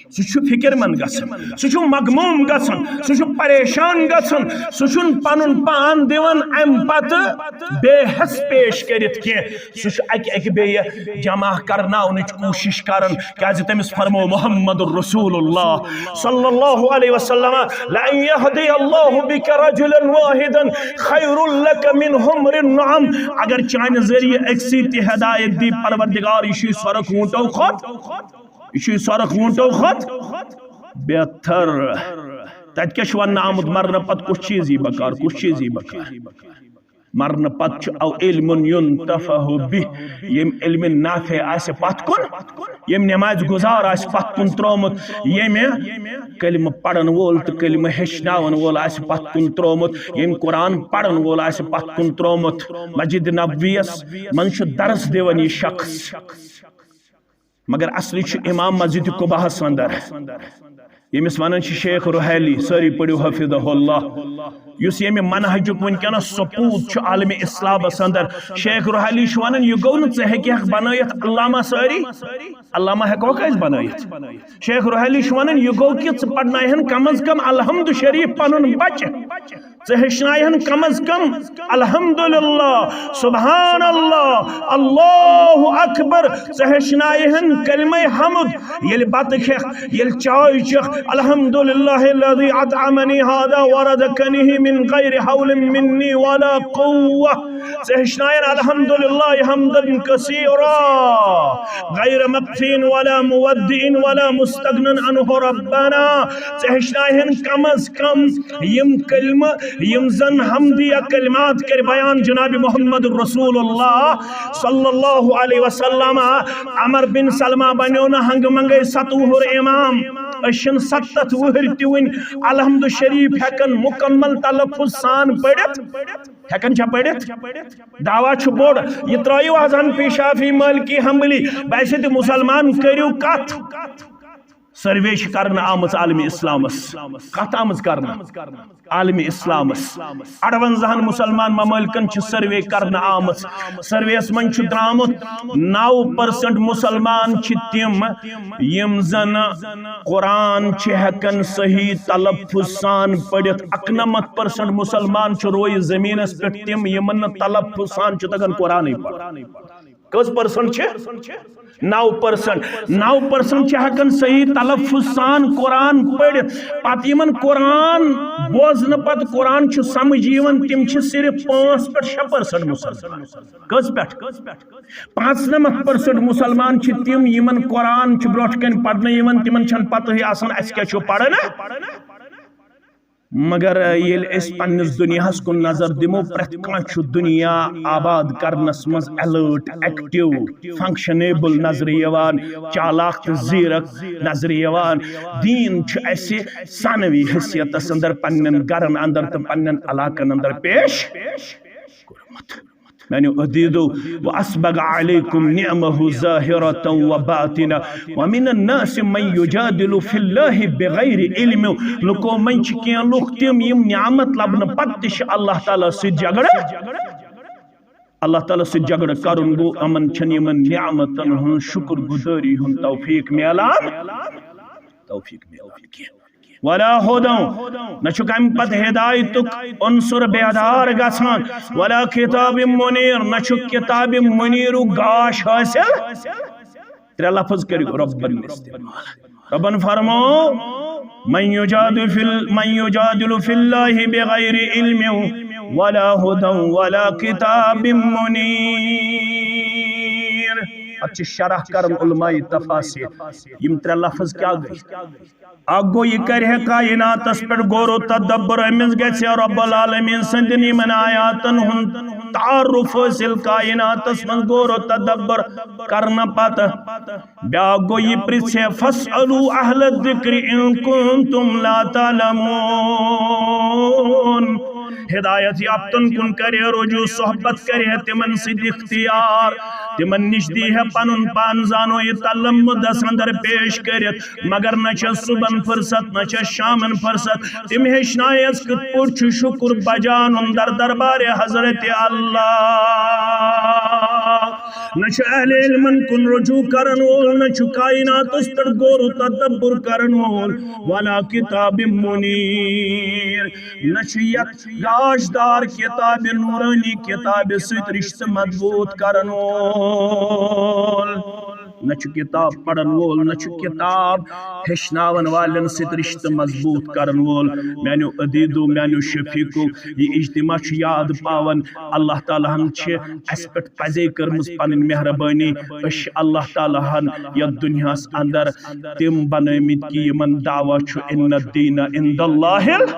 سُہ چھُ فکر مند گژھان، سُہ چھُ مغموم گژھان، سُہ چھُ پریشان گژھان، سُہ چھُنہٕ پنُن پان دِوان امہِ پتہٕ بیٚیِس پیش کٔرِتھ کینٛہہ۔ سُہ چھُ اکہِ اکہِ بیٚیہِ جمع کرناونٕچ کوٗشش کران، کیازِ تٔمِس فرموو محمد رسول اللہ صلی اللہ علیہ وسلم، "لَأَن يَهْدِيَ اللَّهُ بِكَ رَجُلًا وَاحِدًا خَيْرٌ لَكَ مِنْ حُمْرِ النَّعَمِ"۔ اگر چانہِ ذٔریعہٕ أکۍ سٕے تہِ ہدایت دی پروردگار، یہِ چھُے سۄرُکھ ووٗنٹو کھۄتہٕ، یہِ چھُے سۄرُکھ ووٗنٹو کھۄتہٕ بہتر۔ تتہِ کیٛاہ چھُ وننہٕ آمُت، مرنہٕ پتہٕ کُس چیٖز یی بکار، کُس چیٖز یی بکار؟ مرنہٕ پتہٕ چھُ او علم ينتفع به، ییٚمۍ علمِ نافع آسہِ پتھ کُن، ییٚمۍ نمازِ گُزار آسہِ پتھ کُن ترٛوومُت، ییٚمہِ کلمہٕ پرن وول تہٕ کلمہٕ ہیٚچھناون وول آسہِ پتھ کُن ترٛوومُت، ییٚمۍ قرآن پرن وول آسہِ پتھ کُن ترٛوومُت۔ مسجد نبویس منٛز چھُ درس دِوان یہِ شخص، مگر اصلی چھُ امام مسجد قباہس اندر۔ ییٚمِس ونان چھِ شیخ رحیلی، سٲری پٔرِو حفظہ اللہ، یُس ییٚمہِ منہجُک وٕنکیٚنس سپوٗت چھُ عالمِ اسلامس اندر۔ شیخ رحیلی چھُ ونان، یہِ گوٚو نہٕ ژٕ ہیٚکہِ ہکھ بنٲیِتھ علامہ سٲری، علامہ ہیٚکوکھ أسۍ بنٲیِتھ؟ شیخ رحیلی چھُ ونان، یہِ گوٚو کہِ ژٕ پرناوہن کم از کم الحمد شریف پنُن بچہِ، ژٕ ہیٚچھناوہن کم از کم الحمدللہ، سبحان اللہ، اللہ اکبر، ژٕ ہیٚچھناوہن کلمہ حمد، ییٚلہِ بتہٕ کھٮ۪کھ، ییٚلہِ چاے چٮ۪کھ، الحمدللہ الذی اطعمنی هذا ورزقنیہ من غیر حول منی ولا قوة۔ ژٕ ہیٚچھناوین الحمدللہ حمدا کثیرا غیر مقفین ولا مودعین ولا مستغنن عنہ ربنا۔ ژٕ ہیٚچھناوہن کم از کم یم کلمہ، یم زن حمدیہ کلمات کر بیان جناب محمد رسول اللہ صلی اللہ علیہ وسلم۔ عمر بن سلمہ بنیو نہ ہنگ منگے ستوہر امام۔ أسۍ چھِنہٕ ستتھ وہر تہِ وٕنۍ الحمد شریف ہیکن مکمل تلفظ سان پٔرِتھ۔ ہیکن چھا پٔرِتھ؟ دعویٰ چھُ بوٚڑ۔ یہِ ترٲیِو از حنفی شافعی مالکی حنبلی، باسہِ تہِ مسلمان، کٔرِو کتھ۔ سروے چھِ کرنہٕ آمٕژ عالمِ اسلامس۔ کتھ آمٕژ کرنہٕ؟ عالمِ اسلامس۔ اَروَنزاہن مسلمان ممالکن چھِ سروے کرنہٕ آمٕژ۔ سرویس منٛز چھُ درامُت، نو پرسنٹ مسلمان چھِ تِم یِم زن قرآن چھِ ہٮ۪کان صحیح تلفظ سان پٔرِتھ۔ اَکنَمَتھ پرسنٹ مسلمان چھِ رویہِ زٔمیٖنَس پٮ۪ٹھ تِم یِمن نہٕ تلفظ سان چھُ تگان قرآنٕے پَرُن۔ کٔژ پرسنٹ چھِ؟ نو پرسنٹ۔ نو پرسنٹ چھِ ہٮ۪کان صحیح تلفظ سان قرآن پٔرِتھ۔ پتہٕ یِمن قرآن بوزنہٕ پتہٕ قرآن چھُ سمجھ یِوان، تِم چھِ صرف پانٛژھ پٮ۪ٹھ شےٚ پرسنٹ مسلمان۔ کٔژ پٮ۪ٹھ؟ پانٛژنَمَتھ پرسنٹ مسلمان چھِ تِم یِمن قرآن چھُ برونٛٹھ کنہِ پرنہٕ یِوان، تِمن چھنہٕ پتہٕے آسان اسہِ کیٛاہ چھُ پرُن۔ مگر ییٚلہِ أسۍ پننِس دُنیاہس کُن نظر دِمو، پرٛٮ۪تھ کانٛہہ چھُ دُنیا آباد کرنس منٛز الرٹ، ایکٹیو، فنکشنیبل نظرِ یِوان، چالاک تہٕ زیرک نظرِ یِوان۔ دیٖن چھُ اسہِ ثانوی حیثیتس اندر پننٮ۪ن گرن اندر تہٕ پننٮ۪ن علاقن اندر پیش کوٚرمُت۔ میانیو عزیزو، واسبغ علیکم نعمہ ظاہرۃ و باطنہ، ومن الناس من یجادل فی اللہ بغیر علم۔ لُکو منٛز چھِ کینٛہہ لُکھ تِم، یِم نعمت لبنہٕ پتہٕ تہِ چھِ اللہ تعالیٰ سۭتۍ جھگڑٕ۔ اللہ تعالیٰ سۭتۍ جھگڑٕ کرُن گوٚو، یِمن چھنہٕ یِمن نعمتن ہٕنٛز شکر گزٲری ہُنٛد توفیق میلان، توفیق میلان کینٛہہ۔ ولا ہدی، نہ چھُکھ امہِ پتہٕ ہدایتُک عنصر بیدار گژھان، ولا کتاب منیر، نہ چھُکھ کتاب منیرُک گاش حٲصِل۔ ترٛےٚ لفظ کٔرِو رۄبن استعمال۔ رۄبن فرمو، من یجادل فی ال-، من یجادل فی اللہ بغیر علم ولا ہدی ولا کتاب منیر۔ اتھ چھِ شرح کران علماء تفاسیر۔ یِم ترٛےٚ لفظ کیٛاہ گٔے؟ اکھ گوٚو، یہِ کرِ ہے کائناتس پٮ۪ٹھ غور و تدبر، أمِس گژھِ ہے رب العالمین سٕنٛدٮ۪ن یِمن آیاتن ہُنٛد تعارف حٲصِل، کائناتس منٛز غور و تدبر کرنہٕ پتہٕ۔ بیٛاکھ گوٚو، یہِ پرژھِ ہے، فاسألوا اہل الذکر ان کنتم لا تعلمون۔ ہدایت یافتن کُن کرِ ہے رجوع، صحبت کرِ ہے تِمن سۭتۍ اختیار، تِمن نِش دی ہے پنُن پان زانو یہِ تلمُدس اندر پیش کٔرِتھ۔ مگر نہ چھس صبحن فرصت، نہ چھس شامن فرصت۔ تِم ہیٚچھنایس کِتھ پٲٹھۍ چھُ شُکر بجانُن در دربارِ حضرت اللہ۔ نہ چھُ اہل علمن کُن رجوع کرن وول، نہ چھُ کائناتس پٮ۪ٹھ غور و تدبر کرن وول۔ ولا کتاب منیر، نہ چھُ یتھ گاشدار کتاب نورانی کتاب سۭتۍ رشتہٕ مضبوط کرن وول۔ نہ چھُ کتاب پرن وول، نہ چھُ کتاب ہیٚچھناون والٮ۪ن سۭتۍ رشتہٕ مضبوط کرن وول۔ میانیو عزیزو، میانیو شفیقو، یہِ اجتماع چھُ یاد پاوان، اللہ تعالیٰ ہن چھِ اسہِ پٮ۪ٹھ پزے کٔرمٕژ پنٕنۍ مہربٲنی۔ أسۍ چھِ اللہ تعالیٰ ہن یتھ دُنیاہس اندر تِم بنٲومٕتۍ کہِ یِمن دعویٰ چھُ ان الدین عند اللہ ال-،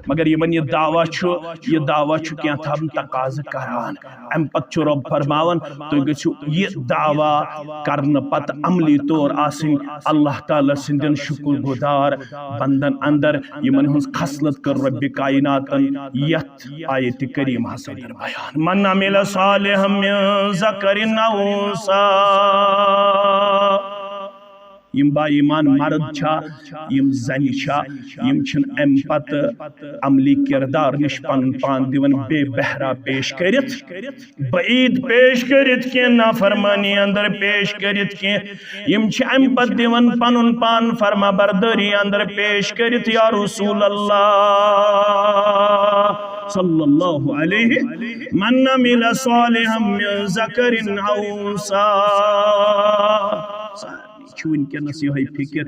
مگر یِمن یہِ دعویٰ چھُ، یہِ دعویٰ چھُ کینٛہہ تام تقاضہٕ کران۔ امہِ پتہٕ چھُ رۄب فرماوان، تُہۍ گٔژھِو یہِ دعویٰ کرنہٕ پتہٕ عملی طور آسٕنۍ اللہ تعالیٰ سٕنٛدٮ۪ن شُکر گُزار بندن اندر، یِمن ہٕنٛز خصلت کٔر رۄبِ کائناتن یتھ آیتِ کریمہس اندر بیان۔ من عمل صالحا من ذکر او انثی یِم با ایمان مرد چھا، یِم زنہِ چھا، یِم چھِنہٕ اَمہِ پتہٕ عملی کردار نِش پنُن پان دِوان بے بہرا پیش کٔرِتھ، بعید پیش کٔرِتھ کینٛہہ، نافرمٲنی اندر پیش کٔرِتھ کینٛہہ۔ یِم چھِ اَمہِ پتہٕ دِوان پنُن پان فرما بردٲری اندر پیش کٔرِتھ، یا رسول اللہ صلی اللہ علیہ، من عمل صالحا من ذکر او انثی۔ سارنٕے چھِ وٕنکیٚنَس یِہوٚے فِکِر،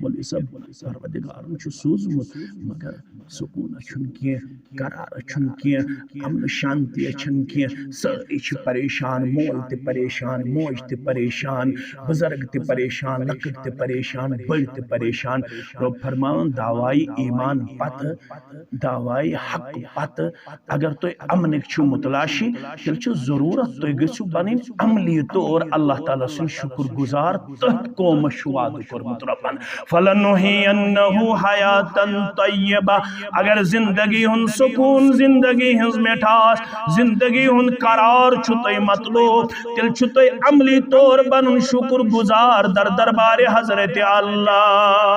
مولوی صٲب، پروردگارَن چھُ سوٗزمُت، مگر سکوٗنہ چھُنہٕ کینٛہہ، قرارہ چھُنہٕ کینٛہہ، امن شانتی چھُنہٕ کینٛہہ۔ سٲری چھِ پریشان، مول تہِ پریشان، موج تہِ پریشان، بزرگ تہِ پریشان، لۄکٕٹۍ تہِ پریشان، بٔڑۍ تہِ پریشان۔ رۄب فرماوان، دعوایہِ ایمان پتہٕ، دعوایہِ حق پتہٕ اگر تُہۍ امنٕکۍ چھِو متلاشی، تیٚلہِ چھِ ضروٗرت تُہۍ گٔژھِو بنٕنۍ عملی طور اللہ تعالیٰ سُنٛد شُکر گُزار۔ تٔتھۍ قومس چھُ وعدٕ کوٚرمُت رۄبن، فلنحینہ حیاتا طیبہ۔ اگر زندگی ہُنٛد سکوٗن، زندگی ہٕنٛز مِٹھاس، زندگی ہُنٛد قرار چھُ تۄہہِ مطلوب، تیٚلہِ چھُ تۄہہِ عملی طور بنُن شُکر گُزار در دربارِ حضرت اللہ۔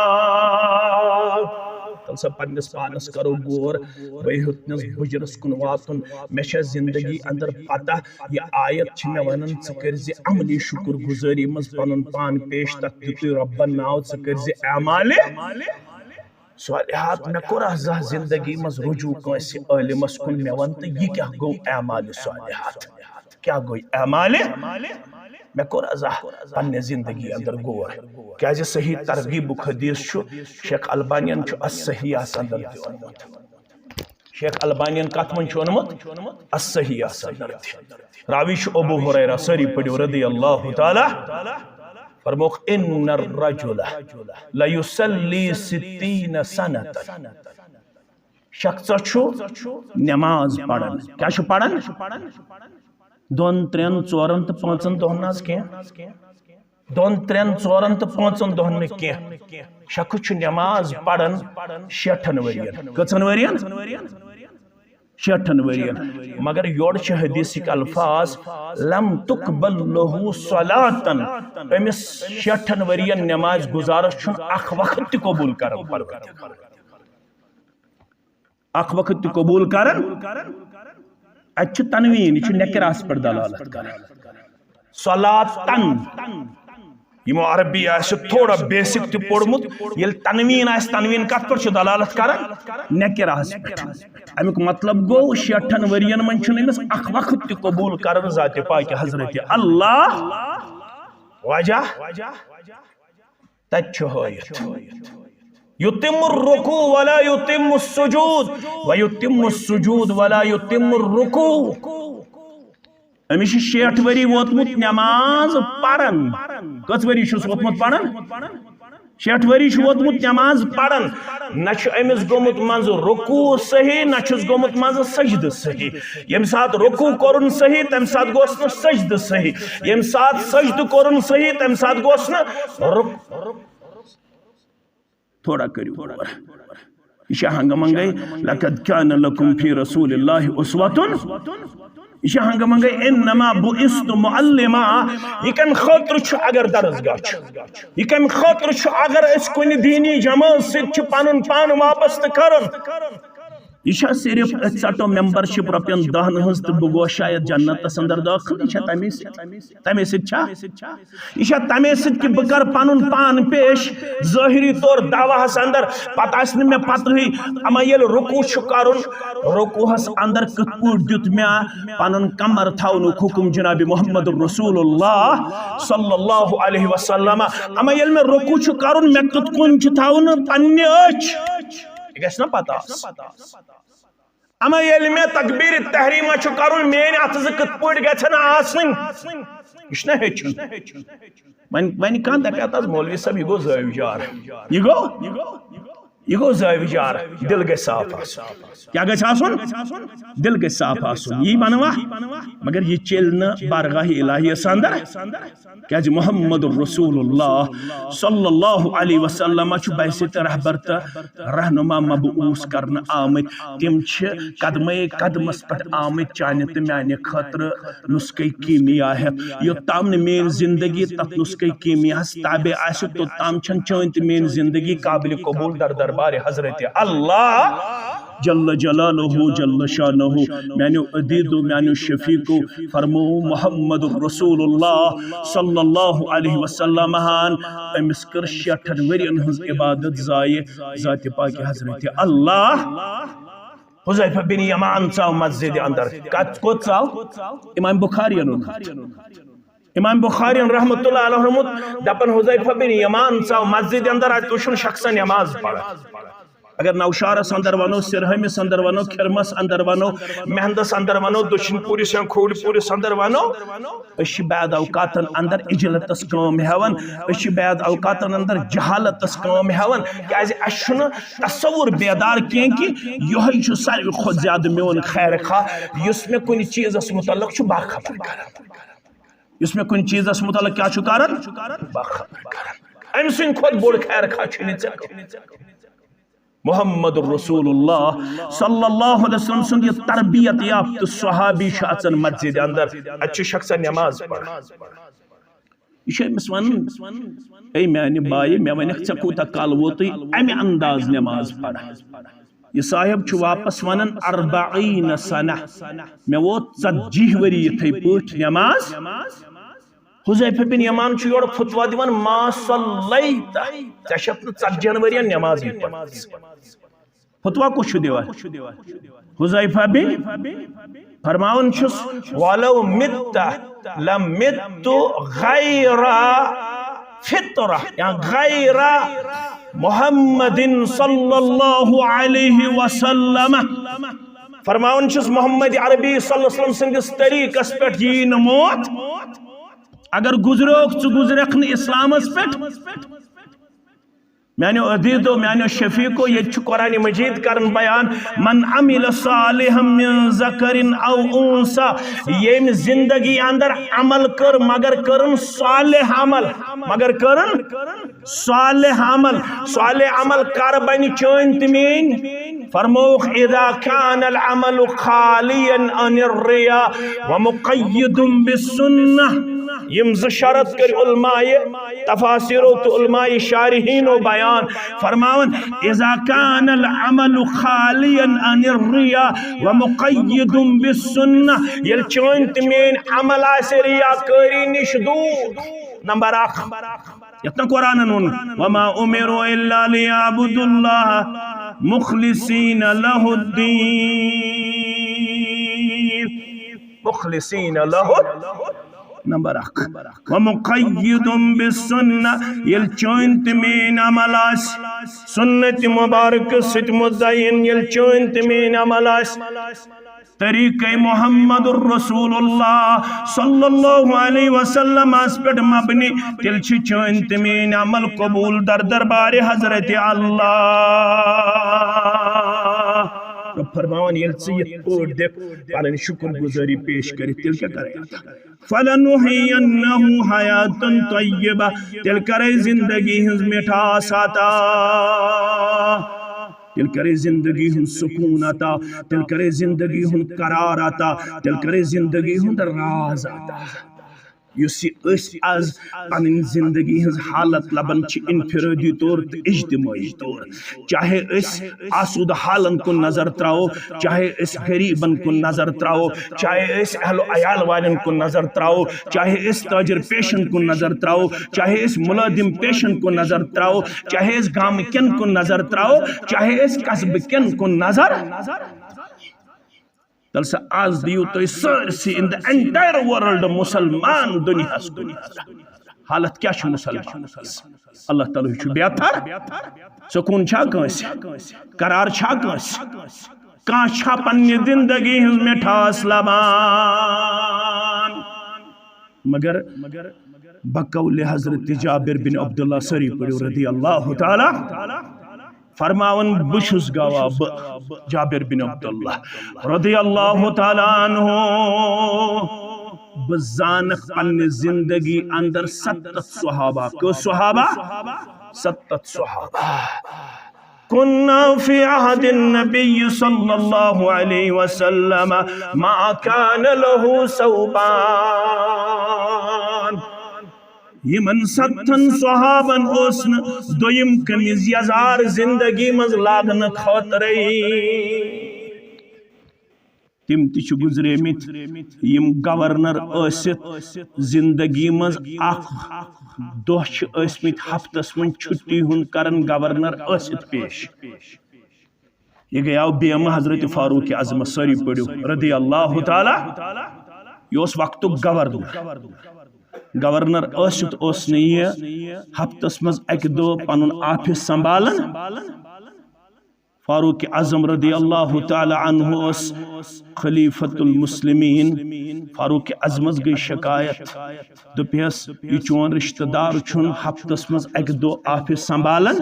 تیٚلہِ سا پننِس پانس کرو غور، بہٕ ہیوٚتنس بُجرس کُن واتُن۔ مےٚ چھےٚ زندگی اندر پتہ، یہِ آیت چھِ مےٚ ونان، ژٕ کٔرۍ زِ عملی شُکر گُزٲری منٛز پنُن پان پیش، تتھ دیُتُے رۄبن ناو، ژٕ کٔرۍ زِ اعمالِ صالحات۔ مےٚ کوٚر زانٛہہ زندگی منٛز رجوع کٲنٛسہِ عٲلمس کُن، مےٚ ون تہٕ یہِ کیٛاہ گوٚو اعمالِ صالحات؟ کیٛاہ گوٚو اعمالِ؟ مےٚ کوٚر زانٛہہ پننہِ زندگی اندر غور، کیٛازِ صحیح ترغیبُک حدیث چھُ، شیخ البانین چھُ الصحیحس اندر تہِ اوٚنمُت۔ شیخ البانین کتھ منٛز چھُ اوٚنمُت؟ الصحیحس اندر تہِ۔ راوی چھُ ابو ہریرہ، سٲری پٔرِو رضی اللہ تعالیٰ۔ فرموکھ، ان الرجل لیصلی ستین سنة۔ شخص چھُ نماز پران۔ کیٛاہ چھُ پران؟ دۄن، ترٛٮ۪ن، ژورن تہٕ پانٛژن دۄہن نہٕ حظ کینٛہہ۔ دۄن، ترٛٮ۪ن، ژورن تہٕ پانٛژن دۄہن نہٕ کینٛہہ۔ شخص چھُ نماز پران شیٹھن ؤرین۔ کٔژن ؤرین؟ شیٹھن ؤرین۔ مگر یورٕ چھِ حدیثٕکۍ الفاظ، لم تقبل لہ صلاتن۔ أمِس شیٹھن ؤرین نماز گُزارس چھُنہٕ اکھ وقت تہِ قبول کران پروردگار۔ اکھ وقت تہِ قبول کران۔ اتہِ چھُ تنوین، یہِ چھُ نکراہس پٮ۪ٹھ دلالت کران۔ صلاتن۔ یِمو عربی آسہِ تھوڑا بیسک تہِ پوٚرمُت، ییٚلہِ تنوین آسہِ، تنوین کتھ پٮ۪ٹھ چھُ دلالت کران؟ نکراہس پٮ۪ٹھ۔ امیُک مطلب گوٚو، شیٹھن ؤرین منٛز چھُنہٕ أمِس اکھ وقت تہِ قبول کران ذاتِ پاکِ حضرت اللہ۔ وجہ؟ تتہِ چھُ ہٲیِتھ، یتم الرکوع ولا یتم السجود، و یتم السجود ولا یتم الرکوع۔ أمِس چھِ شیٹھ ؤری ووتمُت نماز پران۔ کٔژ ؤری چھُس ووتمُت پران؟ شیٹھ ؤری چھُ ووتمُت نماز پران۔ نہ چھُ أمِس گوٚمُت منٛزٕ رکوع صحیح، نہ چھُس گوٚمُت منٛزٕ سجدٕ صحیح۔ ییٚمہِ ساتہٕ رکوع کوٚرُن صحیح، تَمہِ ساتہٕ گوٚژھ نہٕ سجدٕ صحیح۔ ییٚمہِ ساتہٕ سجدٕ کوٚرُن صحیح، تَمہِ ساتہٕ گوٚژھ نہٕ رُک-، تھوڑا کٔرِو غور۔ یہِ چھا ہنگہٕ منگے؟ لقد کان لکم فی رسول اللہ اسوۃ۔ یہِ چھا ہنگہٕ منگے؟ انما بعثت معلما۔ یہِ کمہِ خٲطرٕ چھُ اگر درسگاہ چھُ؟ یہِ کمہِ خٲطرٕ چھُ اگر أسۍ کُنہِ دینی جمٲژ سۭتۍ چھِ پنُن پان وابستہٕ کران؟ یہِ چھا صرف أسۍ ژٹو membership رۄپین دہن ہٕنٛز تہٕ بہٕ گوس شاید جنتس اندر دٲخل؟ یہِ چھا تمے سۭتۍ؟ تمے سۭتۍ چھا؟ یہِ چھا تمے سۭتۍ کہِ بہٕ کرٕ پنُن پان پیش ظٲہری طور دعواہس اندر، پتہٕ آسہِ نہٕ مےٚ پتہٕے؟ اما ییٚلہِ رکوع چھُ کرُن، رکوعس اندر کِتھ پٲٹھۍ دیُت مےٚ پنُن کمر تھاونُک حکم جناب محمد رسول اللہ صلی اللہ علیہ وسلم؟ اما ییٚلہِ مےٚ رکوع چھُ کرُن، مےٚ کِتھ کٔنۍ چھِ تھاونہٕ پننہِ أچھ؟ یہِ گژھِ نا پتہ آسٕنۍ۔ اما ییٚلہِ مےٚ تکبیر تحریمہ چھُ کرُن، میٲنۍ اتھٕ زٕ کِتھ پٲٹھۍ گژھن آسٕنۍ؟ یہِ چھُنہ ہیٚچھُن۔ وۄنۍ، وۄنۍ کانٛہہ دپہِ، "اتھ حظ مولوی صٲب، یہِ گوٚو زٲوۍ جار۔" یہِ گوٚو؟ یہِ گوٚو زٲوِج عارف، دِل گژھِ صاف آسُن۔ کیٛاہ گژھِ آسُن؟ دِل گژھِ صاف آسُن۔ یی بنوا، مگر یہِ چیٚلہِ نہٕ بارگاہ الٰہیَس اندر۔ کیٛازِ محمد رسول اللہ صلی اللہ علیہ وسلم چھُ بعثت رہبر تہٕ رہنما مبعوث کرنہٕ آمٕتۍ۔ تِم چھِ قدمے قدمس پٮ۪ٹھ آمٕتۍ چانہِ تہٕ میانہِ خٲطرٕ نسخے کیمیا ہٮ۪تھ۔ یوٚتام نہٕ میٲنۍ زندگی تتھ نسخے کیمیاہس تابع آسہِ، توٚتام چھنہٕ چٲنۍ تہٕ میٲنۍ زندگی قابل قبول در دربار حضرت اللہ جل جلالہ جل شانہ۔ میانیو عزیزو، میانیو شفیقو، فرمو محمد رسول اللہ صلی اللہ علیہ وسلم ہن، أمِس کٔر شیٹھن ؤرین ہٕنٛز عبادت ضایع ذات پاک حضرت اللہ۔ حذیفہ بن یمان ژاو مسجد اندر۔ کت کوٚت ژاو؟ امام بخاری یَن ووٚنمُت۔ امام بخاری یَن رحمت اللہ علیہ ووٚنمُت، دپان حذیفہ بن یمان ژاو مسجد اندر، اتہِ وٕچھُن شخص نماز پران۔ اگر نوشہرس اندر ونو، سرہمس اندر ونو، کھرمس اندر ونو، مہندس اندر ونو، دچھن پورس یا کھوورِ پورس اندر ونو، أسۍ چھِ بعض اوقاتن اندر عجلتس کٲم ہٮ۪وان، أسۍ چھِ بعض اوقاتن اندر جہالتس کٲم ہٮ۪وان، کیازِ اسہِ چھُنہٕ تصور بیدار کینٛہہ کہِ یِہوٚے چھُ ساروی کھۄتہٕ زیادٕ میون خیر خواہ، یُس مےٚ کُنہِ چیٖزس متعلق چھُ باخبر کران، یُس مےٚ کُنہِ چیٖزس متعلق کیٛاہ چھُ کران؟ باخبر کران۔ أمۍ سٕنٛدِ کھۄتہٕ بوٚڑ خیر خواہ چھُنہٕ ژےٚ کانٛہہ۔ محمد رسول اللہ صلی اللہ علیہ وسلم سُنٛد یہِ تربیت یافتہٕ صحابی چھُ اژان مسجد اندر، اتہِ چھُ شخص نماز پران۔ یہِ چھُ أمِس ونان، "اے میانہِ بایہِ، مےٚ ونکھ، ژےٚ کوٗتاہ کال ووتُے امہِ انداز نماز پران؟" یہِ صاحب چھُ واپس ونان، "اربعین سنہ، مےٚ ووت ژتجی ؤری یِتھے پٲٹھۍ نماز۔" حذیفہ بن یمان چھُ یورٕ فتوا دِوان، "ما صلیت، ژےٚ چھَتھ نہٕ ژتجی ہن ؤرین نمازٕے پٔرمٕژ۔" فتوا کُس چھُ دِوان؟ حذیفہ بن فرماوان چھُس، "ولو مت لمت غیر فطرہ یا غیر محمد صلی اللہ علیہ وسلم۔" فرماوان چھُس، محمد عربی صلی اللہ علیہ وسلم سٕنٛدِس طریٖقس پٮ۪ٹھ یی نہٕ موت۔ اگر گُزریوکھ، ژٕ گُزریکھ نہٕ اسلامس پٮ۪ٹھ۔ میانیو عزیزو، میانیو شفیقو، ییٚتہِ چھُ قرآن مجید کران بیان، "من عمل صالحا من ذکر او انثی"، ییٚمۍ زندگی اندر عمل کٔر، مگر کٔرٕن صالح عمل، مگر کٔرٕن صالح عمل۔ صالح عمل کر بنہِ چٲنۍ تہٕ میٲنۍ؟ فرمووُکھ، "اذا کان العمل خالیا عن الریا ومقید بالسنہ"۔ یِم زٕ شرط کٔرۍ علماء تفاسیرو تہٕ علماء شارحینو بیان، فرماوان، "اذا کان العمل خالیا عن الریا ومقید بالسنہ"، ییٚلہِ چٲنۍ تہٕ میٲنۍ عمل آسہِ ریاکٲری نِش دوٗر۔ نمبر اکھ، یتھ نہ قرآنن ووٚن، "وما امروا الا لیعبدوا اللہ مخلصین لہ الدین"۔ مخلصین لہ، نمبر اکھ، ومقید بالسنہ، ییٚلہِ چٲنۍ تہٕ میٲنۍ عمل آسہِ سنت مبارکس سۭتۍ متعین، ییٚلہِ چٲنۍ تہٕ میٲنۍ عمل آسہِ طریقہ محمد رسول اللہ صلی اللہ علیہ وسلم اس پٮ۪ٹھ مبنی، تیٚلہِ چھِ چٲنۍ تہٕ میٲنۍ عمل قبول در دربار حضرت اللہ۔ رب فرماوان، ییٚلہِ ژٕ یِتھ پٲٹھۍ دِکھ پنٕنۍ شُکر گُزٲری پیش کٔرِتھ، تیٚلہِ کیٛاہ کرے عطا؟ فلنحیینہ حیاتا طیبہ، تیٚلہِ کرے زندگی ہٕنٛز مِٹھاس عطا۔ تیٚلہِ کرے زندگی ہُنٛد سکوٗن عطا، تیٚلہِ کرے زندگی ہُنٛد قرار عطا، تیٚلہِ کرے زندگی ہُنٛد راز عطا۔ یُس یہِ أسۍ آز پنٕنۍ زندگی ہٕنٛز حالت لبان چھِ انفرٲدی طور تہٕ اجتمٲعی طور، چاہے أسۍ آسودٕ حالن کُن نظر تراوو، چاہے أسۍ غریبن کُن نظر تراوو، چاہے أسۍ اہل و عیال والٮ۪ن کُن نظر تراوو، چاہے أسۍ تاجر پیشن کُن نظر تراوو، چاہے أسۍ ملٲزم پیشن کُن نظر تراوو، چاہے أسۍ گامہٕ کٮ۪ن کُن نظر تراوو، چاہے أسۍ قصبہٕ کٮ۪ن کُن نظر۔ تیٚلہِ سا آز دِیِو تُہۍ سٲرسٕے in the entire world، مسلمان دُنیاہس کُن نظر۔ حالت کیٛاہ چھِ مسلمانن ہٕنٛز؟ اللہ تعالیٰ ہٕے چھُ بہتر۔ سکوٗن چھا کٲنٛسہِ؟ قرار چھا کٲنٛسہِ؟ کانٛہہ چھا پننہِ زندگی ہٕنٛز مِٹھاس لبان؟ مگر بقول حضرت جابر بن عبداللہ، سٲری پٔرِو رضی اللہ تعالیٰ، فرماوان، بہٕ چھُس گواہ، بہٕ جابر بن عبداللہ رضی اللہ تعالیٰ عنہ، بہٕ زانکھ پننہِ زندگی اندر ستتھ صحابہ۔ کٔژ صحابہ؟ ستتھ صحابہ۔ كنا في عهد النبي صلى الله عليه وسلم ما كان له ثوبان۔ یِمن ستتھن صحابن اوس نہٕ دوٚیِم قمیٖض یزار زندگی منٛز لاگنہٕ خٲطرَے۔ تِم تہِ چھِ گُزریمٕتۍ، یِم گورنر ٲسِتھ زندگی منٛز اکھ دۄہ چھِ ٲسمٕتۍ ہفتس منٛز چھُٹی ہُنٛد کران گورنر ٲسِتھ پیش۔ یہِ گٔیاو بیمہٕ حضرت فاروق اعظمس، سٲری پٔرِو، رضی اللہ تعالیٰ۔ یہِ اوس وقتُک گورنر۔ گورنر ٲسِتھ اوس نہٕ یہِ ہفتس منٛز اکہِ دۄہ پنُن آفس سنبھالان۔ فاروق اعظم رضی اللہ تعالیٰ عنہ اوس خلیفۃ المسلمین۔ فاروق اعظمس گٔے شکایت، دوٚپہس، یہِ چون رشتہٕ دار چھُنہٕ ہفتس منٛز اکہِ دۄہ آفس سنبھالان۔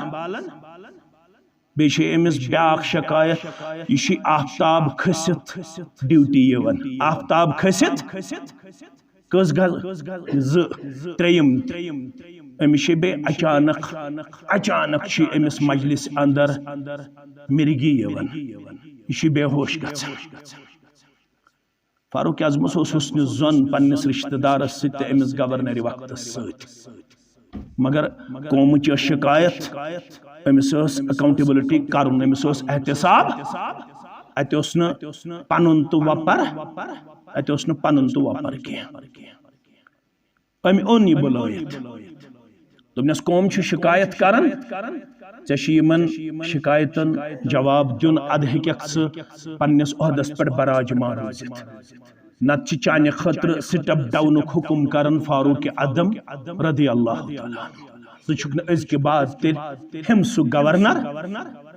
بیٚیہِ چھے أمِس بیٛاکھ شکایت، یہِ چھُے آفتاب کھٔسِتھ ڈیوٹی یِوان۔ آفتاب کھٔسِتھ کٔژ گز؟ زٕ۔ ترٛیٚیِم تہِ۔ أمِس چھے بیٚیہِ اچانک، اچانک چھُے أمِس مجلس اندر مرگی یِوان، یہِ چھُے بے ہوش گژھان۔ فاروق اعظمس اوس حسنِ ظن پننِس رشتہٕ دارس سۭتۍ تہٕ أمِس گورنر وقتس سۭتۍ۔ مگر قومٕچ ٲس شکایت، أمِس ٲس اکاؤنٹیبلٹی کرُن، أمِس اوس احتساب۔ اتہِ اوس نہٕ پنُن تہٕ وۄپر، اتہِ اوس نہٕ پنُن تہٕ وۄپر کینٛہہ۔ أمۍ اوٚن یہِ بُلٲوِتھ۔ دوٚپنَس، قوم چھُ شکایت کران، ژےٚ چھُ یِمن شکایتن جواب دیُن، ادٕ ہیٚککھ ژٕ پننِس عہدس پٮ۪ٹھ براجمان روٗزِتھ۔ نتہٕ چھِ چانہِ خٲطرٕ سٹیپ ڈاونُک حکم کران فاروق اعظم رضی اللہ تعالیٰ عنہ۔ ژٕ چھُکھ نہٕ أزکہِ بعد تیٚلہِ ہمسُک گورنر،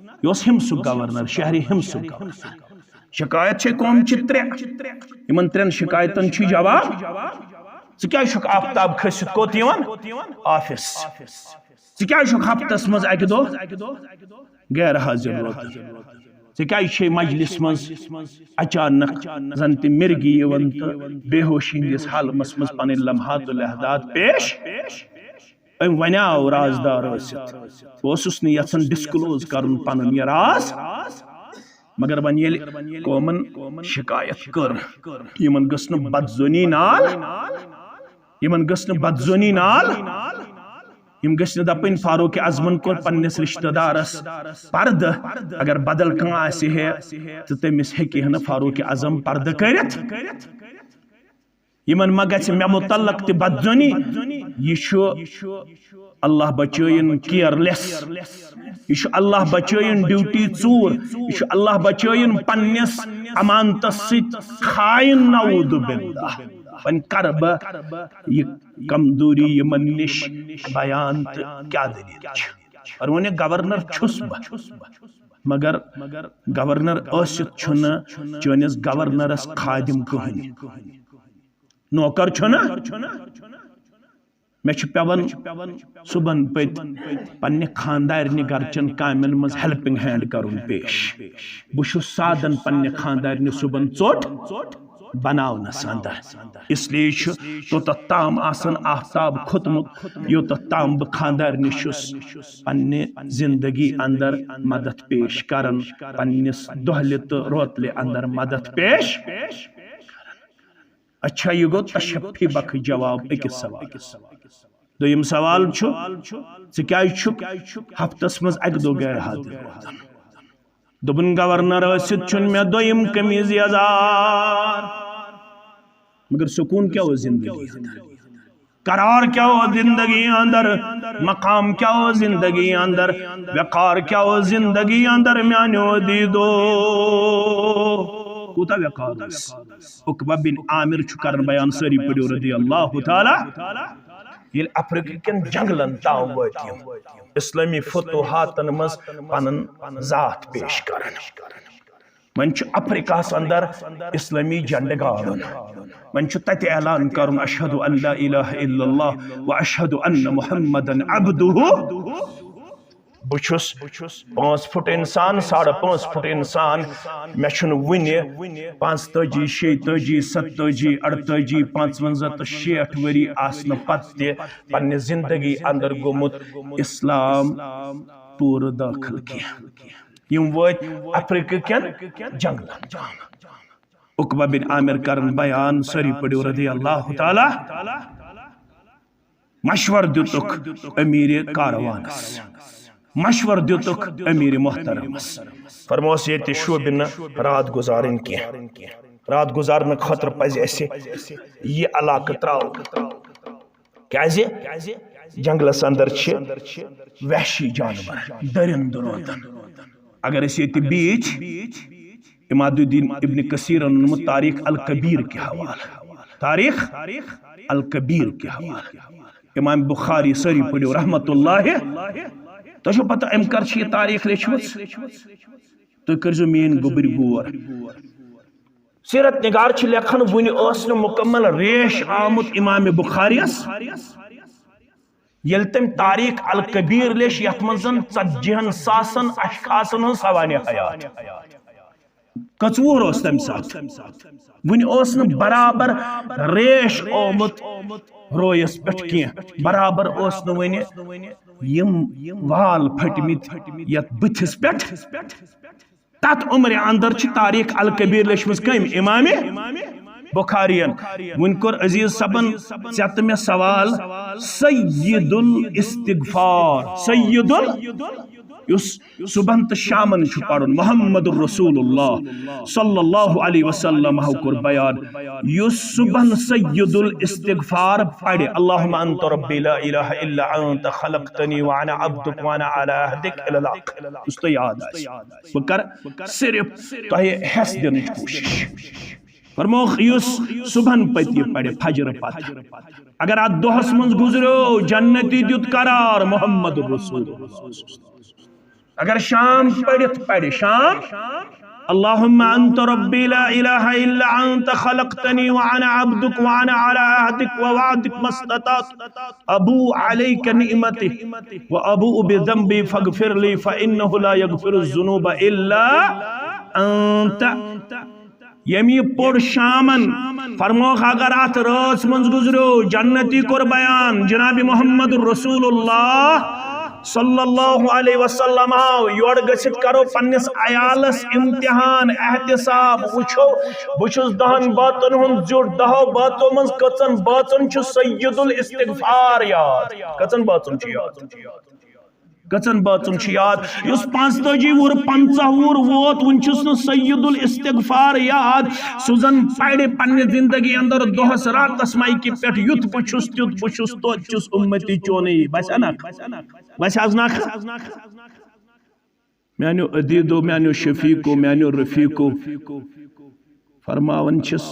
یہِ اوس ہمسُک گورنر، شہرِ ہمسُک گورنر۔ شکایت چھے قوم چہِ ترٛےٚ، یِمن ترٛٮ۪ن شکایتن چھُ جواب۔ ژٕ کیازِ چھُکھ آفتاب کھٔسِتھ کوٚت یِوان؟ آفس۔ ژٕ کیازِ چھُکھ ہفتس منٛز اکہِ دۄہ غیر حاضر روزان؟ ژےٚ کیازِ چھے مجلس منٛز اچانک زن تہِ مرگی یِوان تہٕ بے ہوشی ہٕنٛدِس حالمس منٛز پنٕنۍ لمحات الاحداث پیش؟ أمۍ ونیاو رازدار ٲسِتھ، بہٕ اوسُس نہٕ یژھان ڈسکلوز کرُن پنُن یہِ راز، مگر وۄنۍ ییٚلہِ قومن شکایت کٔر، یِمن گٔژھ نہٕ بدظنی نال، یِمن گٔژھ نہٕ بدظنی نال، یِم گٔژھۍ نہٕ دپٕنۍ فاروق اعظمن کوٚر پننِس رشتہٕ دارس پردٕ۔ اگر بدل کانٛہہ آسہِ ہے تہٕ تٔمِس ہیٚکہِ ہے نہٕ فاروق اعظم پردٕ کٔرِتھ۔ یِمن ما گژھِ مےٚ متعلق تہِ بدظنی؟ یہِ چھُ اللہ بچٲیِن کیئر لیس، یہِ چھُ اللہ بچٲیِن ڈیوٹی ژوٗر، یہِ چھُ اللہ بچٲیِن پننِس امانتس سۭتۍ خائن، نعوذ باللہ۔ وۄنۍ کرٕ بہٕ یہِ کمزوری یِمن نِش بیان تہٕ کیٛاہ دٔلیٖل چھِ۔ فرموونہِ، گورنر چھُس بہٕ، مگر گورنر ٲسِتھ چھُنہٕ چٲنِس گورنرس خادم کٕہٕنۍ۔ نوکر چھُنہٕ۔ مےٚ چھُ پٮ۪وان صُبحن پٔتۍ پننہِ خاندارنہِ گرچٮ۪ن کامٮ۪ن منٛز ہیلپنگ ہینڈ کرُن پیش۔ بہٕ چھُس سادن پننہِ خاندارنہِ صُبحن ژوٚٹ بناونس اندر۔ اس لیے چھُ توٚتتھ تام آسان آفتاب کھوٚتمُت، یوٚتتھ تام بہٕ خاندارنہِ چھُس پننہِ زندگی اندر مدد پیش کران، پننِس دۄہلہِ تہٕ روتلہِ اندر مدد پیش۔ اچھا، یہِ گوٚو تشفی بخش جواب أکِس سوالس۔ دوٚیِم سوال چھُ، ژٕ کیازِ چھُکھ ہفتس منٛز اکہِ دۄہ غیر حاضر روزان؟ دوٚپُن، گورنر ٲسِتھ چھُنہٕ مےٚ دوٚیِم قمیٖض یزار۔ مگر سکوٗن کیٛاہ اوس زندگی اندر؟ قرار کیٛاہ اوس زندگی اندر؟ مقام کیٛاہ اوس زندگی اندر؟ وقار کیٛاہ اوس زندگی اندر؟ میانیو دیدو، کوٗتاہ وقار اوس؟ عقبہ بن عامر چھُ کران بیان، سٲری پٔرِو رضی اللہ تعالیٰ۔ ییٚلہِ افریقہ کٮ۪ن جنگلن تام وٲتۍ یِم، اسلٲمی فتوحاتن منٛز پنُن ذات پیش کران۔ وۄنۍ چھُ افریقہس اندر اسلٲمی جنڈٕ گاڑُن۔ وۄنۍ چھُ تتہِ اعلان کرُن، اشہد ان لا الہ الا اللہ و اشہد ان محمدن عبدہ۔ بہٕ چھُس پانٛژھ فُٹ انسان، ساڑٕ پانٛژھ فُٹ انسان۔ مےٚ چھُنہٕ وُنہِ پانٛژتٲجی، شیٚیہِ تٲجی، ستٲجی، اَڑتٲجی، پانٛژوَنٛزاہ تہٕ شیٹھ ؤری آسنہٕ پتہٕ تہِ پننہِ زندگی اندر گوٚمُت اسلام پوٗرٕ دٲخل کینٛہہ۔ یِم وٲتۍ افریقہ کٮ۪ن جنگلن۔ عقبہ بن عامر کرن بیان، سٲری پٔرِو رضی اللہ تعالیٰ۔ مشور دِتُکھ امیر کاروانس، مشور دِتُکھ امیر محترمس۔ فرموس، ییٚتہِ شوٗبہِ نہٕ راتھ گُزارٕنۍ کینٛہہ۔ راتھ گُزارنہٕ خٲطرٕ پزِ اسہِ یہِ علاقہٕ ترٛاوُن۔ کیازِ؟ جنگلس اندر چھِ وحشی جانور، درندٕ روزان۔ اگر أسۍ ییٚتہِ بیٖٹھۍ، عماد الدین ابن کثیرن اوٚنمُت تاریخ الکبیر کہِ حوالہٕ، تاریخ الکبیر کہِ حوالہٕ۔ امام بخاری، سٲری پٔرِو رحمت اللہ۔ تۄہہِ چھو پتہ أمۍ کر چھِ یہِ تاریخ لیچھمٕژ؟ تُہۍ کٔرزیو میٲنۍ گوٚبٕرۍ غور۔ سیرت نگار چھِ لیکھان، وُنہِ اوس نہٕ مکمل ریش آمُت امام بخاریس، ییٚلہِ تٔمۍ تاریخ الکبیر لیچھ، یتھ منٛز زن ژتجی ہن ساسن اشخاصن ہٕنٛز سوانح حیات۔ کٔژ وُہُر اوس تمہِ ساتہٕ؟ وُنہِ اوس نہٕ برابر ریش آمُت رویس پٮ۪ٹھ کینٛہہ، برابر اوس نہٕ وُنہِ یِم وال پھٔٹمٕتۍ یتھ بٕتھِس پٮ۪ٹھ۔ تتھ عمرِ اندر چھِ تاریخ الکبیر لیچھمٕژ کٔمۍ؟ امام بخارین۔ وۄنۍ کوٚر عزیز صٲبن ژےٚ تہٕ مےٚ سوال، سید الاستغفار، سید ال-، یُس صبحن تہٕ شامن چھُ پرُن، محمد رسول اللہ صلی اللہ علیہ وسلم ہو کوٚر بیان، یُس صبحن سید الاستغفار پرِ، اللہم انت ربی لا الہ الا انت خلقتنی وانا عبدک وانا علی عہدک الی الاخر، یُس تۄہہِ یاد آسہِ۔ بہٕ کرٕ صرف تۄہہِ حٮ۪س دِنٕچ کوٗشِش۔ فرمووُکھ، یُس صبحن پٔتہِ پرِ فجر پتہٕ، اگر اتھ دۄہس منٛز گُزریو، جنتی دیُت قرار محمد رسول اللہ۔ اگر شام پٔرِتھ پرِ، شام، اللہم انت ربی لا الہ الا انت خلقتنی وانا عبدک وانا علی عہدک ووعدک ما استطعت، ابوء علیک نعمتی وابوء بذنبی فاغفر لی فانہ لا یغفر الذنوب الا انت۔ ییٚمہِ پوٚر شامن، فرموکھ، اگر اتھ رٲژ منٛز گُزریو، جنتی کوٚر بیان، جناب محمد رسول اللہ صلی اللہ علیہ وسلم آو، یورٕ گٔژھِتھ کرو پننِس عیالس امتحان، احتساب، وٕچھو بہٕ چھُس دہن بٲژن ہُنٛد زیُٹھ، دہو بٲژو منٛز کٔژن بٲژن چھُ سید الاستغفار یاد، کٔژن بٲژن چھُ یاد؟ کٔژن بٲژن چھُ یاد؟ یُس پانٛژتٲجی وُہُر، پنٛژاہ وُہُر ووت، وُنہِ چھُس نہٕ سید الاستغفار یاد۔ سُہ زن پرِ پننہِ زندگی اندر دۄہس راتس مایکہِ پٮ۪ٹھ، یُتھ بہٕ چھُس، تیُتھ بہٕ چھُس، توتہِ چھُس امتی چونٕے۔ بس انا، بس حظ نکھ۔ میانیو عدیدو، میانیو شفیقو، میانیو رفیقو، فرماوان چھِس،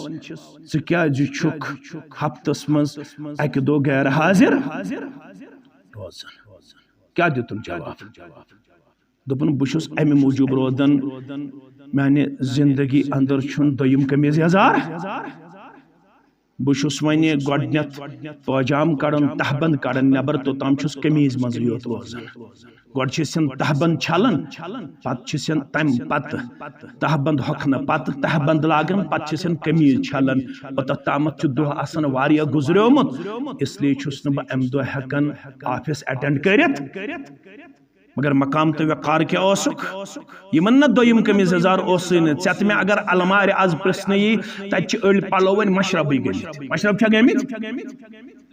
ژٕ کیازِ چھُکھ ہفتس منٛز اکہِ دۄہ غیر حاضر روزان؟ کیٛاہ دیُتُن جواب؟ دوٚپُن، بہٕ چھُس اَمہِ موٗجوٗب روزان، میانہِ زندگی اندر چھُنہٕ دوٚیِم قمیٖض یزار۔ بہٕ چھُس وۄنۍ گۄڈٕنیتھ پٲجام کڑان، تہبند کڑان نٮ۪بر، توٚتام چھُس قمیٖض منٛزٕے یوت روزان۔ گۄڈٕ چھِ سٮ۪ن تہبند چھلان، پتہٕ چھِ سٮ۪ن تمہِ پتہٕ تہبند ہۄکھنہٕ پتہٕ تہبند لاگان، پتہٕ چھِ سٮ۪ن قمیٖض چھلان۔ اوٚتتھ تامتھ چھُ دۄہ آسان واریاہ گُزریومُت، اس لیے چھُس نہٕ بہٕ امہِ دۄہ ہٮ۪کان آفس اٹینڈ کٔرِتھ۔ مگر مقام تہٕ وقار کیٛاہ اوسُکھ؟ یِمن نہ دوٚیِم قمیٖض یزار اوسُے نہٕ۔ ژےٚ تہٕ مےٚ اگر المارِ از پرژھنہٕ یی، تتہِ چھِ أڑۍ پلو وۄنۍ مشربٕے گٔمٕتۍ۔ مشرب چھا گٔمٕتۍ؟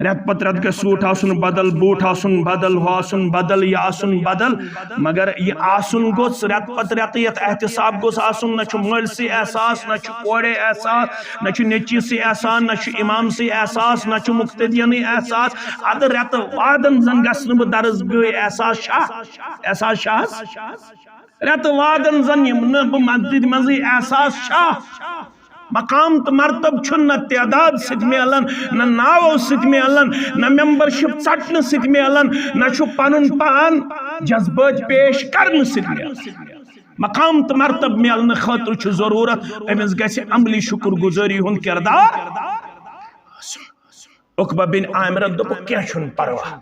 رٮ۪تہٕ پتہٕ رٮ۪تہٕ گژھِ سوٗٹ آسُن بدل، بوٗٹھ آسُن بدل، ہُہ آسُن بدل، یہِ آسُن بدل۔ مگر یہِ آسُن گوٚژھ رٮ۪تہٕ پتہٕ رٮ۪تہٕ یتھ احتساب گوٚژھ آسُن۔ نہ چھُ مٲلۍ سٕے احساس، نہ چھُ کورے احساس، نہ چھُ نیٚچی سٕے احساس، نہ چھُ امام سٕے احساس، نہ چھُ مقتدینٕے احساس۔ ادٕ رٮ۪تہٕ وادن زن گژھٕ نہٕ بہٕ درس گٲہۍ۔ احساس چھا؟ احساس چھا حظ؟ رٮ۪تہٕ وادن زن یِم نہٕ بہٕ مسجد منٛزٕے۔ احساس چھا؟ مقام تہٕ مرتب چھُنہٕ نہ تعداد سۭتۍ میلان، نہ ناوو سۭتۍ میلان، نہ ممبرشپ ژٹنہٕ سۭتۍ میلان، نہ چھُ پنُن پان جذبٲتۍ پیش کرنہٕ سۭتۍ میلان۔ مقام تہٕ مرتب میلنہٕ خٲطرٕ چھُ ضروٗرت، أمِس گژھِ عملی شُکر گُزٲری ہُنٛد کردار آسُن۔ عقبہ بن عامرن دوٚپُکھ، کینٛہہ چھُنہٕ پرواہ۔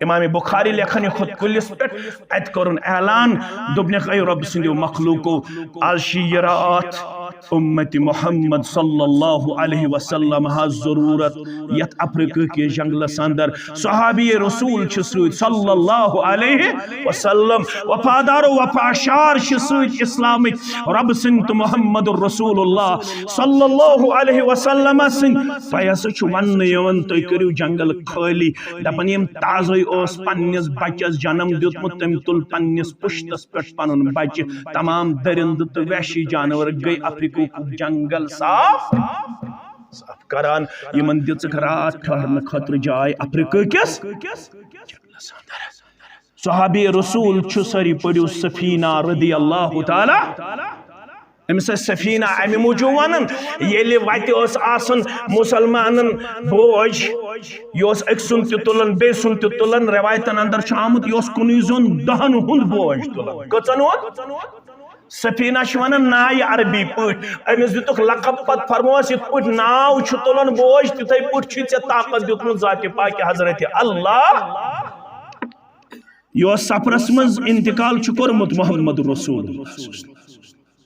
امام بخاری لیکھن یہِ کھوٚت کُلِس پٮ۪ٹھ، اتہِ کوٚرُن اعلان، دوٚپنکھ، اے رۄب سٕنٛدیو مخلوقو، از چھِ یہِ راتھ امت محمد صلی اللہ علیہ وسلم ہس ضرورت یتھ افریقہ کِس جنگلس اندر۔ صحابی رسول چھِ سۭتۍ صلی اللہ علیہ وسلم، وفادار و وفاشار چھِ سۭتۍ اسلامٕکۍ رۄب سٕنٛدۍ تہٕ محمد رسول اللہ صلی اللہ علیہ وسلم سٕنٛدۍ۔ تۄہہِ ہسا چھُ وننہٕ یِوان، تُہۍ کٔرِو جنگل خٲلی۔ دپان، یِم تازے اوس پننِس بچس جنم دیُتمُت، تٔمۍ تُل پننِس پُشتس پٮ۪ٹھ پنُن بچہِ۔ تمام درندٕ تہٕ وحشی جانور گٔے افریقہُک جنگل صاف۔ صاف کران۔ یِمن دِژٕکھ راتھ ٹھہرنہٕ خٲطرٕ جاے افریقہ کِس جنگلس اندر۔ صحابی رسول چھُ، سٲری پٔرِو سفینہ رضی اللہ تعالیٰ۔ أمِس ٲسۍ سفینہ اَمہِ موٗجوٗب وَنان، ییٚلہِ وَتہِ ٲس آسان مُسلمانَن بوج، یہِ اوس أکۍ سُنٛد تہِ تُلان، بیٚیہِ سُنٛد تہِ تُلان۔ رٮ۪وایتَن اندر چھُ آمُت، یہِ اوس کُنُے زوٚن دَہَن ہُنٛد بوج تُلان۔ کٔژَن ہُنٛد؟ سفینہ چھِ وَنان نایہِ عربی پٲٹھۍ۔ أمِس دِتُکھ لقب، پَتہٕ فرمووَس، یِتھ پٲٹھۍ ناو چھُ تُلان بوج، تِتھَے پٲٹھۍ چھُے ژےٚ طاقت دیُتمُت ذاتِ پاکِ حضرتِ اللہ۔ یہِ اوس سفرس منٛز انتقال چھُ کوٚرمُت محمد رسول اللہ۔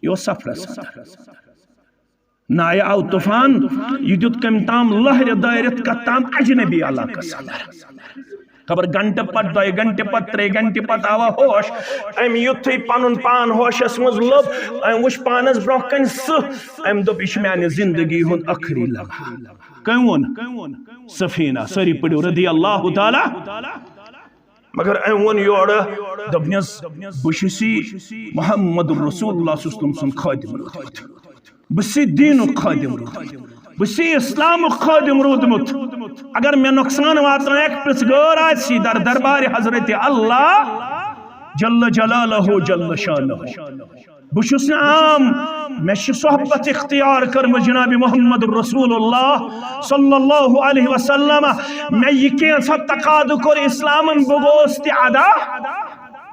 یہِ اوس سفرس اندر۔ نایہِ آو طوفان، یہِ دیُت کٔمۍ تام لہرِ دٲرِتھ کتھ تام اجنبی علاقس اندر۔ خبر گھنٹہٕ پتہٕ، دۄیہِ گھنٹہٕ پتہٕ، ترٛیٚیہِ گھنٹہٕ پتہٕ آوا ہوش۔ أمۍ یُتھُے پنُن پان ہوشس منٛز لوٚب، أمۍ وُچھ پانس برونٛہہ کنہِ سٕہہ۔ أمۍ دوٚپ، یہِ چھُ میانہِ زندگی ہُنٛد ٲخری لمحہ۔ کٔمۍ ووٚن؟ سفینہ۔ سٲری پٔرِو رضی اللہ تعالیٰ۔ مگر أمۍ ووٚن یورٕ، دوٚپنَس، بہٕ چھُس یہِ محمد رسول اللہ صلی اللہ علیہ وسلم سُنٛد خٲدِم روٗدمُت۔ بہٕ چھُس یہِ دیٖنُک خٲدِم روٗدمُت۔ بہٕ چھُس یہِ اِسلامُک خٲدِم روٗدمُت۔ اگر مےٚ نۄقصان واتنایَکھ، پرٛژھ گٲر آسہِ در دربارِ حضرت اللہ جل جلالہ جل شانہ۔ بہٕ چھُس نہٕ عام، مےٚ چھِ صحبت اختیار کٔرمٕژ جناب محمد رسول اللہ صلی اللہ علیہ وسلم۔ مےٚ یہِ کینٛژھا تقاضہٕ کوٚر اسلامن، بہٕ گوس تہِ ادا۔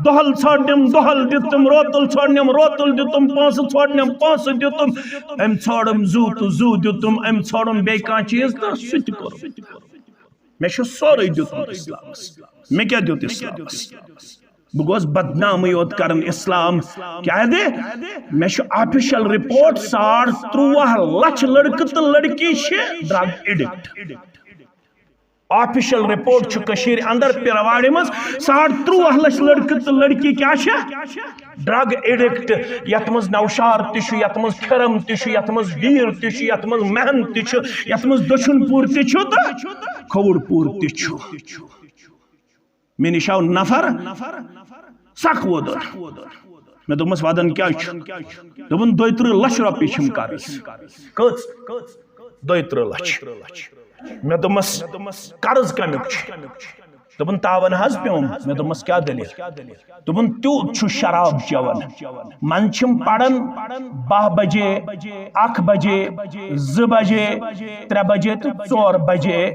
دۄہل ژھانڈنم، دۄہل دیُتُم، روتل ژھانڈنم، روتل دیُتُم، پونٛسہٕ ژھانڈنم، پونٛسہٕ دیُتُم، أمۍ ژھانڈُم زُو تہٕ زُو دیُتُم، أمۍ ژھانڈُم بیٚیہِ کانٛہہ چیٖز تہٕ سُہ تہِ کوٚرُم۔ مےٚ چھُ سورُے دیُتمُت اسلامس۔ مےٚ کیٛاہ دیُت اسلامس؟ بہٕ گوس بدنامٕے یوت کران اسلام۔ کیٛاہ دِ؟ مےٚ چھُ آفیشل رپورٹ، ساڑ ترٛواہ لچھ لڑکہٕ تہٕ لڑکی چھِ ڈرگ ایڈکٹ۔ آفیشل رپورٹ چھُ کٔشیٖرِ اندر پیرواڑِ منٛز ساڑ ترٛواہ لچھ لڑکہٕ تہٕ لڑکی کیٛاہ چھِ؟ Drug addict. یتھ منٛز نوشہر تہِ چھُ، یتھ منٛز کھِرم تہِ چھُ، یتھ منٛز ویر تہِ چھُ، یتھ منٛز مہن تہِ چھُ، یتھ منٛز دٔچھُن پوٗر تہِ چھُ تہٕ کھووُر پوٗر تہِ چھُ۔ مےٚ نِش آو نفر، سکھ وودُن۔ مےٚ دوٚپمَس، "وَدَن کیٛاہ چھُ؟" دوٚپُن، "دۄیہِ ترٕٛہ لَچھ رۄپیہِ چھِم قرض۔" کٔژ؟ دۄیہِ ترٕٛہ لَچھ۔ مےٚ دوٚپمَس، "قرض کَمیُک چھُ؟" دوٚپُن، "تاوَن حظ پیوٚم۔" مےٚ دوٚپمَس، "کیٛاہ دٔلیٖل؟" دوٚپُن، "تیوٗت چھُ شراب چٮ۪وان۔ منٛزٕ چھِم پران باہ بجے، اکھ بجے، زٕ بجے، ترٛےٚ بجے تہٕ ژور بجے۔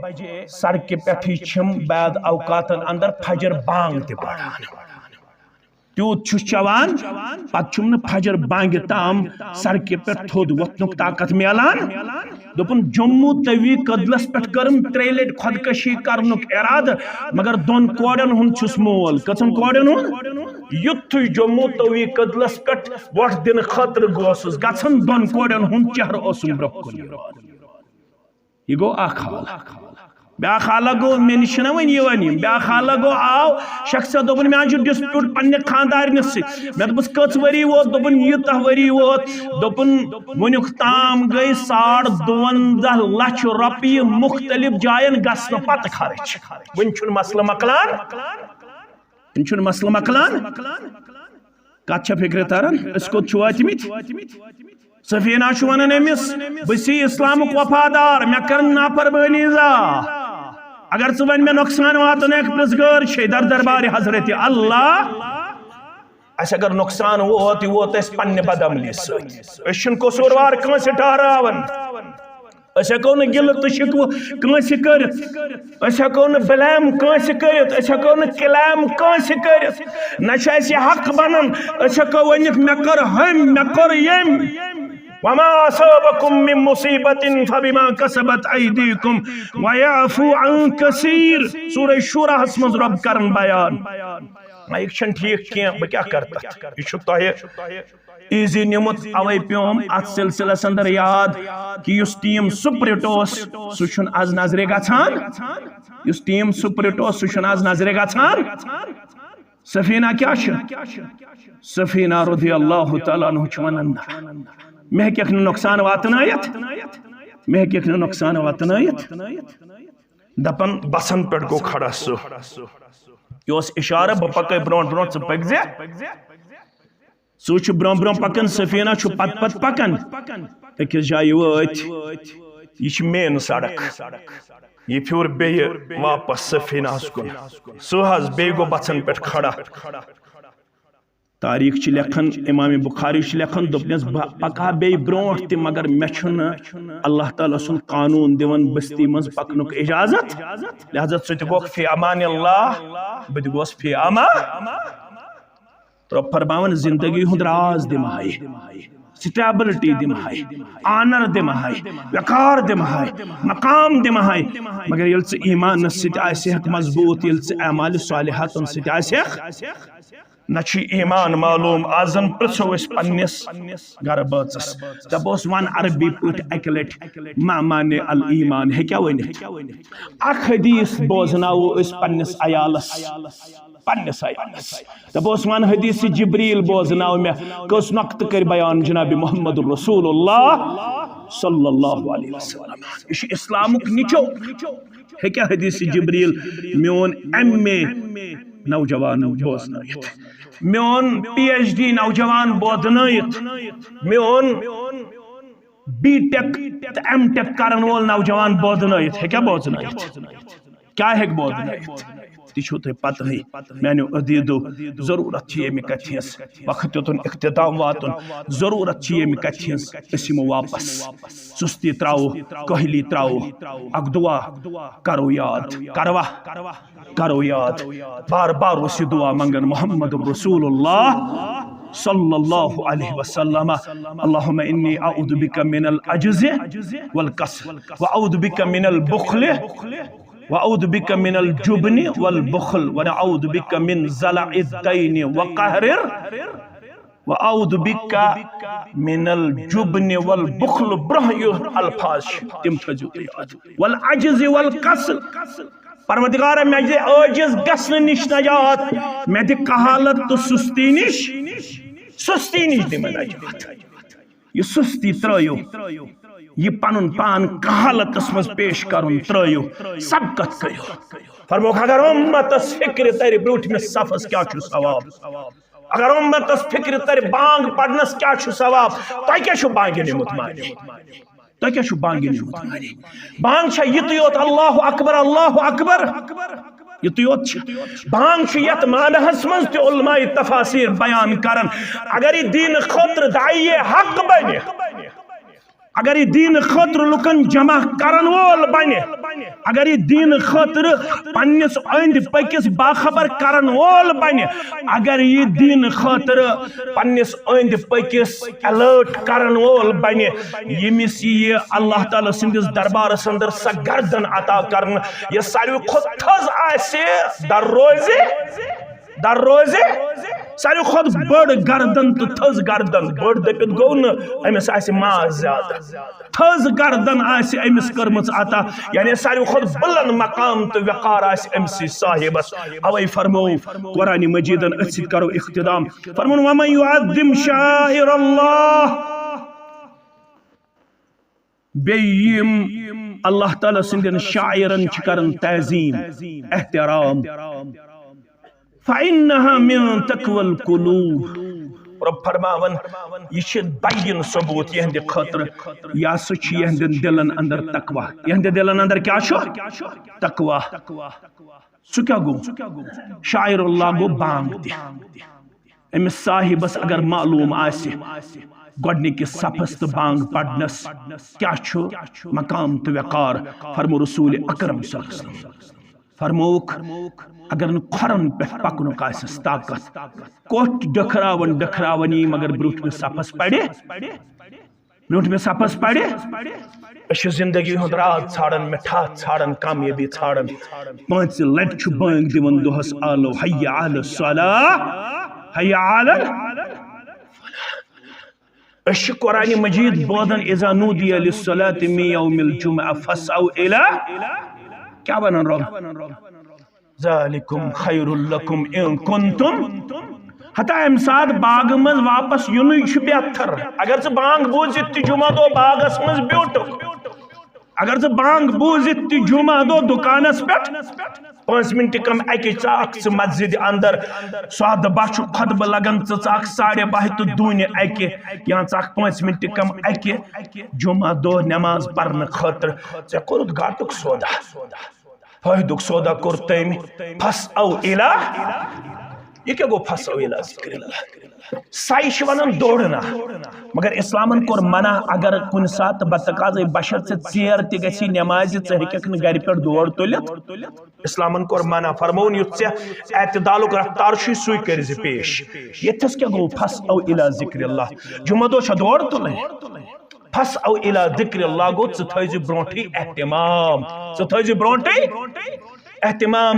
سڑکہِ پٮ۪ٹھٕے چھِم بعض اوقاتن اندر فجر بانگ تہِ پران۔ تیوٗت چھُس چٮ۪وان، پتہٕ چھُم نہٕ فجر بانگہِ تام سڑکہِ پٮ۪ٹھ تھوٚد وۄتھنُک طاقت میلان۔" دوٚپُن، "جموں توی کدلس پٮ۪ٹھ کٔرٕم ترٛیٚیہِ لٹہِ خۄدکشی کرنُک ارادٕ، مگر دۄن کورٮ۪ن ہُنٛد چھُس مول۔" کٔژن کورٮ۪ن ہُنٛد؟ یُتھُے جموں توی کدلس پٮ۪ٹھ وۄٹھ دِنہٕ خٲطرٕ گوسُس گژھان، دۄن کورٮ۪ن ہُنٛد چہرٕ اوسُم برٛونٛہہ کُن یِوان۔ یہِ گوٚو اکھ حال۔ بیٛاکھ حالہ گوٚو، مےٚ نِش چھِنہ وۄنۍ یِوان یِم، بیٛاکھ حالہ گوٚو، آو شخص دوٚپُن، "مےٚ حظ چھُ dispute پننہِ خانٛدارنِس سۭتۍ۔" مےٚ دوٚپُس، "کٔژ ؤری ووت؟" دوٚپُن، "ییٖتاہ ؤری ووت۔" دوٚپُن، "وُنیُک تام گٔے ساڑ دُوَنزاہ لچھ رۄپیہِ مُختٔلِف جاین گژھنہٕ پتہٕ خرٕچ۔ وُنہِ چھُنہٕ مسلہٕ مۄکلان، وُنہِ چھُنہٕ مسلہٕ مۄکلان۔" کتھ چھےٚ فکرِ تران؟ أسۍ کوٚت چھِ وٲتمٕتۍ؟ سفینہ چھُ ونان أمِس، "بہٕ چھُس اسلامُک وفادار، مےٚ کٔر نافرمٲنی زا۔ اگر ژٕ وۄنۍ مےٚ نۄقصان واتنٲیکھ، پرٛژھ گٲر چھے در دربارِ حضرت اللہ۔ اَسہِ اگر نۄقصان ووت، یہِ ووت اَسہِ پننہِ بدعملی سۭتۍ۔ أسۍ چھِنہٕ قصوٗروار کٲنٛسہِ ٹھہراوان۔ أسۍ ہٮ۪کو نہٕ گِلہٕ تہٕ شِکوٕ کٲنٛسہِ کٔرِتھ۔ أسۍ ہٮ۪کو نہٕ blame کٲنٛسہِ کٔرِتھ۔ أسۍ ہٮ۪کو نہٕ claim کٲنٛسہِ کٔرِتھ۔ نہ چھُ اَسہِ یہِ حق بنان۔ أسۍ ہٮ۪کو ؤنِتھ، 'مےٚ کٔر ہُمۍ، مےٚ کوٚر ییٚمۍ۔'" وما اصابکم من مصیبۃ فبما کسبت ایدیکم ویعفو عن کثیر۔ سورہ شوراہس منٛز رب کرن بیان۔ مایک چھنہٕ ٹھیک کینٛہہ، بہٕ کیٛاہ کرٕ تتھ؟ یہِ چھُ تۄہہِ ایزی نیومُت، اوے پیوم اتھ سلسلس اندر یاد کہ یُس ٹیم سپرٹ اوس، سُہ چھُنہٕ از نظرِ گژھان۔ یُس ٹیم سپرٹ اوس، سُہ چھُنہٕ از نظرِ گژھان۔ سفینہ کیٛاہ چھُ؟ سفینہ رضی اللہ تعالیٰ عنہ چھُ ونان، نہ، مےٚ ہیٚککھ نہٕ نۄقصان واتنٲیِتھ، مےٚ ہیٚککھ نہٕ نۄقصان واتنٲیِتھ۔ دپان بسن پٮ۪ٹھ گوٚو کھڑا سُہ۔ یہِ اوس اشارٕ، بہٕ پکے برونٛٹھ برونٛٹھ، ژٕ پٔکۍ زِ۔ سُہ چھُ برونٛہہ برونٛہہ پکان، سفینہ چھُ پتہٕ پتہٕ پکان۔ أکِس جایہِ وٲتۍ، یہِ چھِ مین سڑک۔ یہِ پھیوٗر بیٚیہِ واپس سفینہس کُن۔ سُہ حظ بیٚیہِ گوٚو بژھن پٮ۪ٹھ کھڑا۔ تاریخ چھِ لیکھان، امام بخاری چھِ لیکھان، دوٚپنس، بہٕ پکہٕ ہا بیٚیہِ برونٛٹھ تہِ، مگر مےٚ چھُنہٕ اللہ تعالیٰ سُنٛد قانوٗن دِوان بستی منٛز پکنُک اجازت۔ لہذا ژٕ تہِ گوکھ فی امان اللہ، بہٕ تہِ گوس فی امان۔ رۄب فرماوان، زندگی ہُنٛد راز دِمہٕ ہاے، سٹیبلٹی دِمہٕ ہاے، آنر دِمہٕ ہاے، وقار دِمہٕ ہاے، مقام دِمہٕ ہاے۔ مگر ییٚلہِ ژٕ ایمانس سۭتۍ آسہِ ہکھ مضبوط، ییٚلہِ ژٕ اعمال صالحاتن سۭتۍ آسہِ ہکھ، نہ چھُ ایمان معلوم۔ آز زن پرژھو أسۍ پننِس گرٕ بٲژس، دپوس، ون عربی پٲٹھۍ اکہِ لٹہِ، ما معنی الایمان، ہیٚکیٛاہ ؤنِتھ؟ اکھ حدیث بوزناوو أسۍ پننِس عیالس، پننِس عیالس۔ دپوس، ون حدیث جبریل بوزناو مےٚ، کٔژ نۄقطہٕ کٔرۍ بیان جناب محمد رسول اللہ صلی اللہ علیہ وسلم۔ یہِ چھُ اسلامُک نِچو۔ ہیٚکیٛاہ حدیث جبریل میون ایم اے نوجوان بوزنٲیِتھ، میون پی ایچ ڈی نوجوان بوزنٲیِتھ، میون بی ٹیک تہٕ ایم ٹیک کرن وول نوجوان بوزنٲیِتھ؟ ہیٚکیٛاہ بوزنٲیِتھ؟ کیٛاہ ہیٚکہِ بوزنٲیِتھ؟ تہِ چھُو تۄہہِ پتہٕے۔ میانیو عزیزو، ضروٗرت چھِ ییٚمہِ کتھِ ہٕنٛز، وقت یوٚتن اختتام واتُن، ضروٗرت چھِ ییٚمہِ کتھِ ہٕنٛز۔ أسۍ یِمو واپس، سُستی ترٛاوو، کٲہلی ترٛاوو، اکھ دعا کرو یاد، کروا؟ کرو یاد۔ بار بار اوس یہِ دعا منگان محمد رسول اللہ صلی اللہ علیہ وسلم، اللہم انی اعوذ بک من العجز والکسل، واعوذ بک من البخل، واعوذ بک من الجبن والبخل، ونعوذ بک من ضلع الدین وقہر، واعوذ بک من الجبن والبخل۔ برونٛہہ یہِ الفاظ چھِ، تِم تھٲیزیو تُہۍ یاد۔ والعجز والکسل۔ پروردگارا، مےٚ دِ عٲجز گژھنہٕ نِش نجات، مےٚ دِ کہالت تہٕ سُستی نِش، سُستی نِش دِ مےٚ نجات۔ یہِ سُستی ترٲیِو، یہِ پنُن پان کہالتس منٛز پیش کرُن ترٲیِو، سبقت کٔرِو۔ فرموکھ، اگر اُمتس فکرِ ترِ برٛوٗنٛٹھمِس صفس کیٛاہ چھُ ثواب، اگر اُمتس فکرِ ترِ بانگ پرنس کیٛاہ چھُ ثواب، تۄہہِ کیٛاہ چھُ بانگہِ نیوٗمُت معنی؟ تۄہہِ کیٛاہ چھُ بانگہِ نیوٗمُت معنی؟ بانگ چھا یِتُے یوت اللہ اکبر، اللہ اکبر؟ یِتُے یوت چھا؟ بانگ چھُ یتھ معناہس منٛز تہِ علماء تفاسیر بیان کران، اگر یہِ دین خٲطرٕ داعیے حق بنہِ، اگر یہِ دین خٲطرٕ لُکن جمع کرن وول بنہِ، اگر یہِ دین خٲطرٕ پننِس أنٛدۍ پٔکِس باخبر کرن وول بنہِ، اگر یہِ دین خٲطرٕ پننِس أنٛدۍ پٔکِس الرٹ کرن وول بنہِ، ییٚمِس یہِ اللہ تعالیٰ سٕنٛدِس دربارس اندر سۄ گردن عطا کرنہٕ، یۄس ساروی کھۄتہٕ تھٔز آسہِ، در روزِ، در روزِ۔ ساروی کھۄتہٕ بٔڑ گردن تہٕ تھٔز گردن، بٔڑ دٔپِتھ گوٚو نہٕ، أمِس آسہِ ماز زیادٕ۔ تھٔز گردن آسہِ أمِس کٔرمٕژ عطا، یعنی ساروی کھۄتہٕ بُلند مقام تہٕ وقار آسہِ أمۍ سٕے صاحبس۔ اوے فرموو قرآن مجیدن، أتھۍ سۭتۍ کرو اختتام، فرموون، ومن یعظم شعائر اللہ، بیٚیہِ یِم اللہ تعالیٰ سٕنٛدٮ۪ن شاعرن چھِ کران تعظیم، احترام، فإنها من تقوى القلوب۔ رب فرماوان، یہِ چھِ بین ثبوت یِہنٛدِ خٲطرٕ، یہِ ہسا چھُ یِہنٛدٮ۪ن دِلن اندر تقوی۔ یِہنٛدِ دِلن اندر کیٛاہ چھُ؟ تقوی۔ سُہ کیٛاہ گوٚو؟ شاعر اللہ گوٚو بانگ تہِ۔ أمِس صاحبس اگر معلوم آسہِ گۄڈنِکِس صفس تہٕ بانگ پرنس کیٛاہ چھُ مقام تہٕ وقار، فرمو رسول اکرم صلی اللہ علیہ وسلم، فرمووُکھ، اگر نہٕ کھۄرن پٮ۪ٹھ پکنُک آسٮ۪س طاقت، کوٚٹھۍ ڈٔکھراوان ڈٔکھراوان یی مگر برٛونٛٹھمِس صفس پرِ، برونٛٹھمہِ صفس پرِ، أسۍ چھِ زندگی ہُنٛد راز ژھانڈان، مِٹھاس ژھانڈان، کامیٲبی ژھانڈان۔ پانٛژِ لٹہِ چھُ بٲنٛگ دِوان دۄہس آلو، حی علی الصلاۃ، حی علی۔ أسۍ چھِ قرآن مجید بوزان، اذا نودی للصلاۃ من یوم الجمعہ فاسعوا الی، کیٛاہ ونان رۄب؟ ذالکم خیر لکم ان کنتم۔ ہتا امہِ ساتہٕ باغہٕ منٛز واپس یُنُے چھُ بہتر۔ اگر ژٕ بانگ بوٗزِتھ تہِ جمعہ دۄہ باغس منٛز بیوٗٹھُکھ، اگر ژٕ بانگ بوٗزِتھ تہِ جمعہ دۄہ دُکانس پٮ۪ٹھ، پانٛژھ منٹ کم اکہِ ژاکھ ژٕ مسجد اندر، سۄدٕ بہہ چھُ خطبہٕ لگان، ژٕ ژاکھ ساڑے بہہِ تہٕ دوٗنہِ اکہِ، یا ژاکھ پانٛژھ منٹ کم اکہِ جمعہ دۄہ نماز پرنہٕ خٲطرٕ، ژےٚ کوٚرُتھ گاٹُک سودا۔ فٲیدُک سودا کوٚر تٔمۍ۔ فاسعوا الی، یہِ کیٛاہ گوٚو فاسعوا الی ذکر اللہ؟ سعی چھِ ونان دورنا، مگر اسلامن کوٚر منع، اگر کُنہِ ساتہٕ بتقاضے بشر ژےٚ ژیر تہِ گژھی نمازِ، ژٕ ہیٚککھ نہٕ گرِ پٮ۪ٹھ دور تُلِتھ۔ اسلامن کوٚر منع، فرمووُن یُتھ ژےٚ اعتدالُک رفتار چھُے سُے کٔرۍ زِ پیش۔ ییٚتھس کیٛاہ گوٚو؟ فاسعوا الی ذکر اللہ، جمعہ دۄہ چھا دور تُلٕنۍ؟ فاسعوا الی ذکر اللہ گوٚو، ژٕ تھٲیزِ برونٛٹھٕے اہتمام، ژٕ تھٲیزِ برونٛٹھٕے اہتمام۔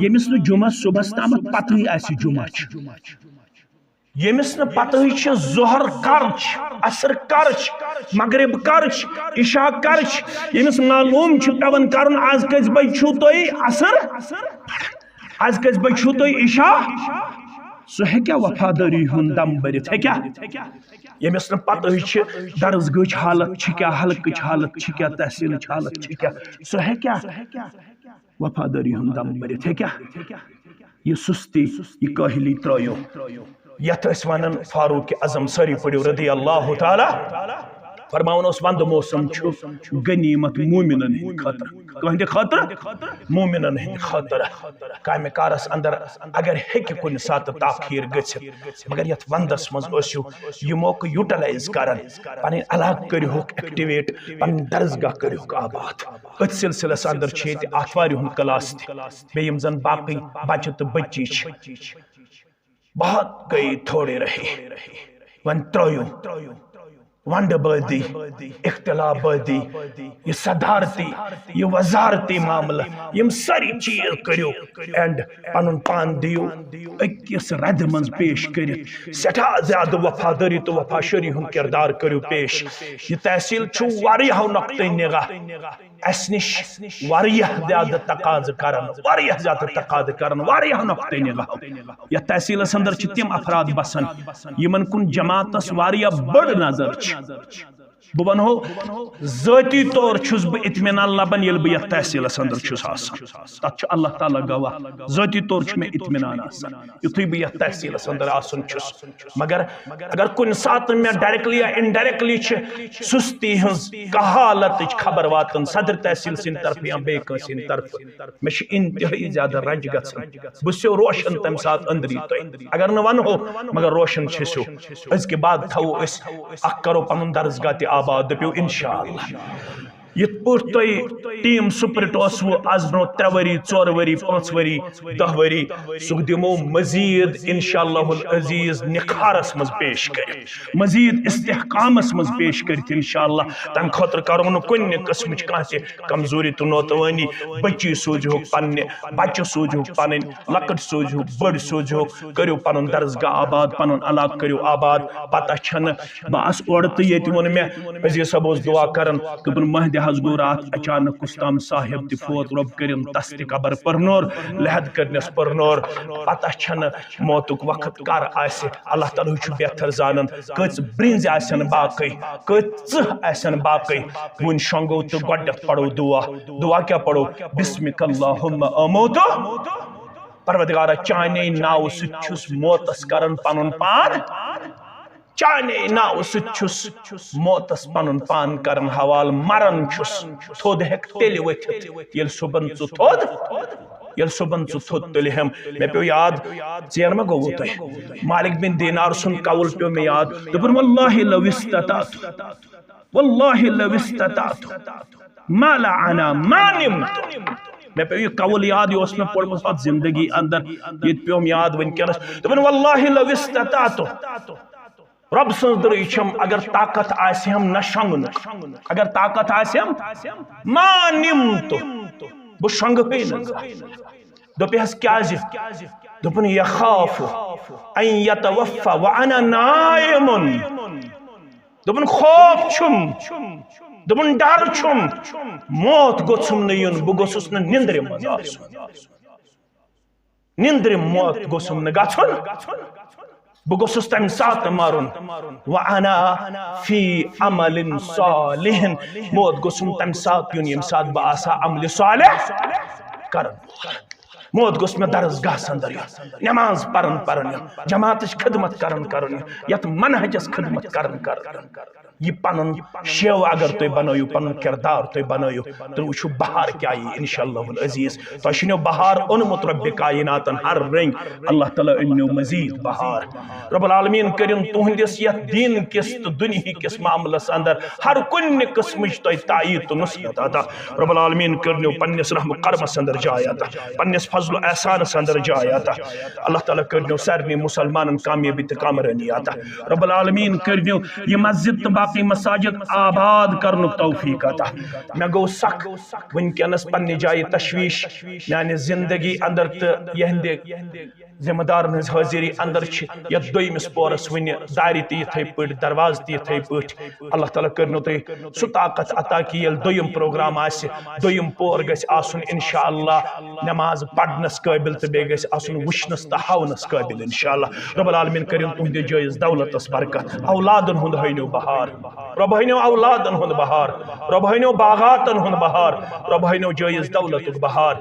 ییٚمِس نہٕ جمعہ صبحس تامَتھ پتہٕے آسہِ جمعہ چھُ، ییٚمِس نہٕ پتہٕے چھِ ظہر کر چھِ، عصر کر چھِ، مغرب کر چھِ، عشاء کر چھِ، ییٚمِس معلوم چھُ پٮ۪وان کرُن از کٔژِ بجہِ چھُو تُہۍ عصر، از کٔژِ بجہِ چھُو تُہۍ عشاء، سُہ ہیٚکیٛاہ وفادٲری ہُنٛد دم بٔرِتھ؟ ہیٚکیٛاہ؟ ییٚمِس نہٕ پتہٕے چھِ درسگاہٕچ حالت چھِ کیٛاہ، حلقٕچ حالت چھِ کیٛاہ، تحصیلٕچ حالت چھِ کیٛاہ، سُہ ہیٚکیٛاہ وفادٲری ہُنٛد دم بٔرِتھ؟ ہیٚکیٛاہ؟ یہِ سُستی، یہِ کٲہلی ترٲیِو۔ یتھ أسۍ ونان فاروق اعظم، سٲری پٔرِو رضی اللہ تعالیٰ، فرماوان اوس، ونٛدٕ موسم چھُ غنیمت مومنن ہٕنٛدِ خٲطرٕ۔ کٕہٕنٛدِ خٲطرٕ؟ مومنن ہٕنٛدِ خٲطرٕ۔ کامہِ کارس اندر اگر ہیٚکہِ کُنہِ ساتہٕ تاخیر گٔژھِتھ، مگر یتھ ونٛدس منٛز ٲسِو یہِ موقعہٕ یوٹیلائز کران، پنٕنۍ علاقہٕ کٔرِہُکھ ایکٹیویٹ، پنٕنۍ درسگاہ کٔرِہُکھ آباد۔ أتھۍ سلسلس اندر چھِ ییٚتہِ آتھوارِ ہُنٛد کلاس تہِ، بیٚیہِ یِم زن باقٕے بچہِ تہٕ بچی چھِ۔ بہت گئی تھوڑے رہی، وۄنۍ ترٲیِو ونڈٕ بٲدی، اختلاف بٲدی، یہِ صدارتی، یہِ وزارتی معاملہٕ، یِم سٲری چیٖز کٔرِو اینڈ، پنُن پان دِیِو أکِس ردِ منٛز پیش کٔرِتھ۔ سٮ۪ٹھاہ زیادٕ وفادٲری تہٕ وفا شری ہُنٛد کردار کٔرِو پیش۔ یہِ تحصیل چھُ واریاہو نقطہٕ نگاہ اسہِ نِش واریاہ زیادٕ تقاضہٕ کران، واریاہ زیادٕ تقاضہٕ کران، واریاہ نقطہٕ نگاہ۔ یتھ تحصیلس اندر چھِ تِم افراد بسان، یِمن کُن جماعتس واریاہ بٔڑ نظر چھِ۔ بہٕ ونہو، ذٲتی طور چھُس بہٕ اطمینان لبان، ییٚلہِ بہٕ یتھ تحصیلس اندر چھُس آسان۔ تتھ چھُ اللہ تعالیٰ گواہ، ذٲتی طور چھُ مےٚ اطمینان آسان، یُتھُے بہٕ یتھ تحصیلس اندر آسان چھُس۔ مگر اگر کُنہِ ساتہٕ مےٚ ڈائریکٹلی یا انڈائریکٹلی چھِ سُستی ہٕنٛز کہالتٕچ خبر واتان صدر تحصیل سٕنٛدِ طرفہٕ یا بیٚیہِ کٲنٛسہِ ہٕنٛدِ طرفہٕ، مےٚ چھُ انتہٲئی زیادٕ رنج گژھان۔ بہٕ چھُسو روشن تمہِ ساتہٕ أنٛدری تۄہہِ، اگر نہٕ ونہو، مگر روشن چھِسو۔ أزکہِ بعد تھاوو أسۍ، اکھ کرو پنُن درسگاہ تہِ آباد، دٔپِو انشاءاللہ۔ یِتھ پٲٹھۍ تۄہہِ ٹیم سپرٹ اوسوٕ از برونٛہہ ترٛےٚ ؤری، ژور ؤری، پانٛژھ ؤری، دَہ ؤری، سُہ دِمو مزید انشاءاللہ العزیز نکھارس منٛز پیش کٔرِتھ، مزید استحکامس منٛز پیش کٔرِتھ انشاءاللہ۔ تمہِ خٲطرٕ کرو نہٕ کُنہِ قٕسمٕچ کانٛہہ تہِ کمزوری تہٕ نوتوٲنی۔ بچی سوٗزِہوکھ پننہِ، بچہِ سوٗزِہوکھ پنٕنۍ، لۄکٕٹۍ سوٗزِہوکھ، بٔڑۍ سوٗزِہوکھ، کٔرِو پنُن درسگاہ آباد، پنُن علاقہٕ کٔرِو آباد۔ پتہ چھنہٕ، بہٕ آس اورٕ تہٕ ییٚتہِ ووٚن مےٚ، عزیز صٲب اوس دعا کران، دوٚپُن، مہندِ حظ گوٚو راتھ اچانک کُس تام صاحب تہِ فوت، رۄب کٔرِن تس تہِ قبر پرنور، لحد کٔرنس پرنور۔ پتہ چھنہٕ موتُک وقت کر آسہِ، اللہ تعالیٰ ہٕے چھُ بہتر زانان۔ کٔژ برنزِ آسن باقٕے، کٔژ ژٕہ آسن باقٕے۔ وُنہِ شۄنٛگو تہٕ گۄڈنٮ۪تھ پرو دعا۔ دعا کیٛاہ پرو؟ بسمک اللہم اموت۔ پروردگارا، چانے ناوٕ سۭتۍ چھُس موتس کران پنُن پان، چانے ناوٕ سۭتۍ چھُس موتس پنُن پان کران حوالہٕ، مران چھُس۔ تھوٚد ہیٚکھ تیٚلہِ ؤتھِتھ، ییٚلہِ صُبحن ژٕ تھوٚد، ییٚلہِ صُبحن ژٕ تھوٚد تُلہِ ہٮ۪م۔ مےٚ پیوٚو یاد، ژیر ما گوٚوُ تۄہہِ؟ مالک بن دینار سُنٛد قول پیوٚو مےٚ یاد۔ دوٚپُن، واللہ لو استطعت، واللہ لو استطعت ما لعنہ ما نمت۔ مےٚ پیوٚو یہِ قول یاد، یہِ اوس مےٚ پوٚرمُت پتہٕ زندگی اندر، ییٚتہِ پیوٚم یاد وٕنکیٚنس۔ دوٚپُن، واللہ لو استطعت رۄب سٕنٛز دٕرٕے چھم، اگر طاقت آسہِ ہم نہ شۄنٛگنُک، اگر طاقت آسہِ ہم، ما نِم تہٕ بہٕ شۄنٛگہٕے نہٕ زانٛہہ۔ دوٚپہس کیازِ؟ دوٚپُن یخاف ان یتوفا وانا نائم۔ دوٚپُن خوف چھُم، دوٚپُن ڈر چھُم، موت گوٚژھُم نہٕ یُن، بہٕ گوٚژھُس نہٕ نِندرِ منٛز آسُن۔ نندرِ موت گوٚژھُم نہٕ گژھُن، بہٕ گوٚژھُس تمہِ ساتہٕ مرُن۔ وانا فی عمل صالح، موت گوٚژھُم تمہِ ساتہٕ یُن ییٚمہِ ساتہٕ بہٕ آسہٕ ہا عملِ صالح کرن وول۔ موت گوٚژھ مےٚ درسگاہس اندر یُن، نماز پرن پرن یُن، جماعتٕچ خدمت کرن کرن یُن، یتھ منہجس خدمت کرن کرن یُن۔ یہِ پنُن شیو اگر تُہۍ بنٲیِو، پنُن کردار تُہۍ بنٲیِو، تُہۍ وٕچھِو بہار کیٛاہ یی انشاءاللہ العزیز۔ تۄہہِ چھُنو بہار اوٚنمُت رۄبِ کایناتن ہر رٔنٛگۍ، اللہ تعالیٰ أنِو مزید بہار۔ رب العالمین کٔرِن تُہنٛدِس یتھ دین کِس تہٕ دُنیہکِس معاملس اندر ہر کُنہِ قٕسمٕچ تۄہہِ تایید تہٕ نصرت عطا۔ رب العالمین کٔرنو پننِس رحم و کرمس اندر جاے عطا، پننِس فضل و احسانس اندر جاے عطا۔ اللہ تعالیٰ کٔرنو سارنٕے مسلمانن کامیٲبی تہٕ کامرٲنی عطا۔ رب العالمین کٔرنو یہِ مسجد تہٕ باقٕے مساجد آباد کرنُک توفیق عطا۔ مےٚ گوٚو سخ وٕنکیٚنس پننہِ جایہِ تشویش میانہِ زندگی اندر تہٕ یہنٛدِ ذمہٕ دارن ہٕنٛز حٲضری اندر چھِ یتھ دوٚیمِس پورس وٕنہِ دارِ تہِ یِتھے پٲٹھۍ، دروازٕ تہِ یِتھے پٲٹھۍ۔ اللہ تعالیٰ کٔرنو تُہۍ سُہ طاقت عطا کہِ ییٚلہِ دوٚیِم پروگرام آسہِ، دوٚیِم پور گژھِ آسُن انشاءاللہ نماز پرنس قٲبل تہٕ بیٚیہِ گژھِ آسُن وٕچھنس تہٕ ہاونس قٲبل انشاءاللہ۔ رب العالمین کٔرِن تُہنٛدِ جٲیز دولتس برکت، اولادن ہُنٛد ہٲینو بہار، رب ہٲینو اولادن ہُنٛد بہار، رب ہٲینو باغاتن ہُنٛد بہار، رب ہٲینو جٲیز دولتُک بہار۔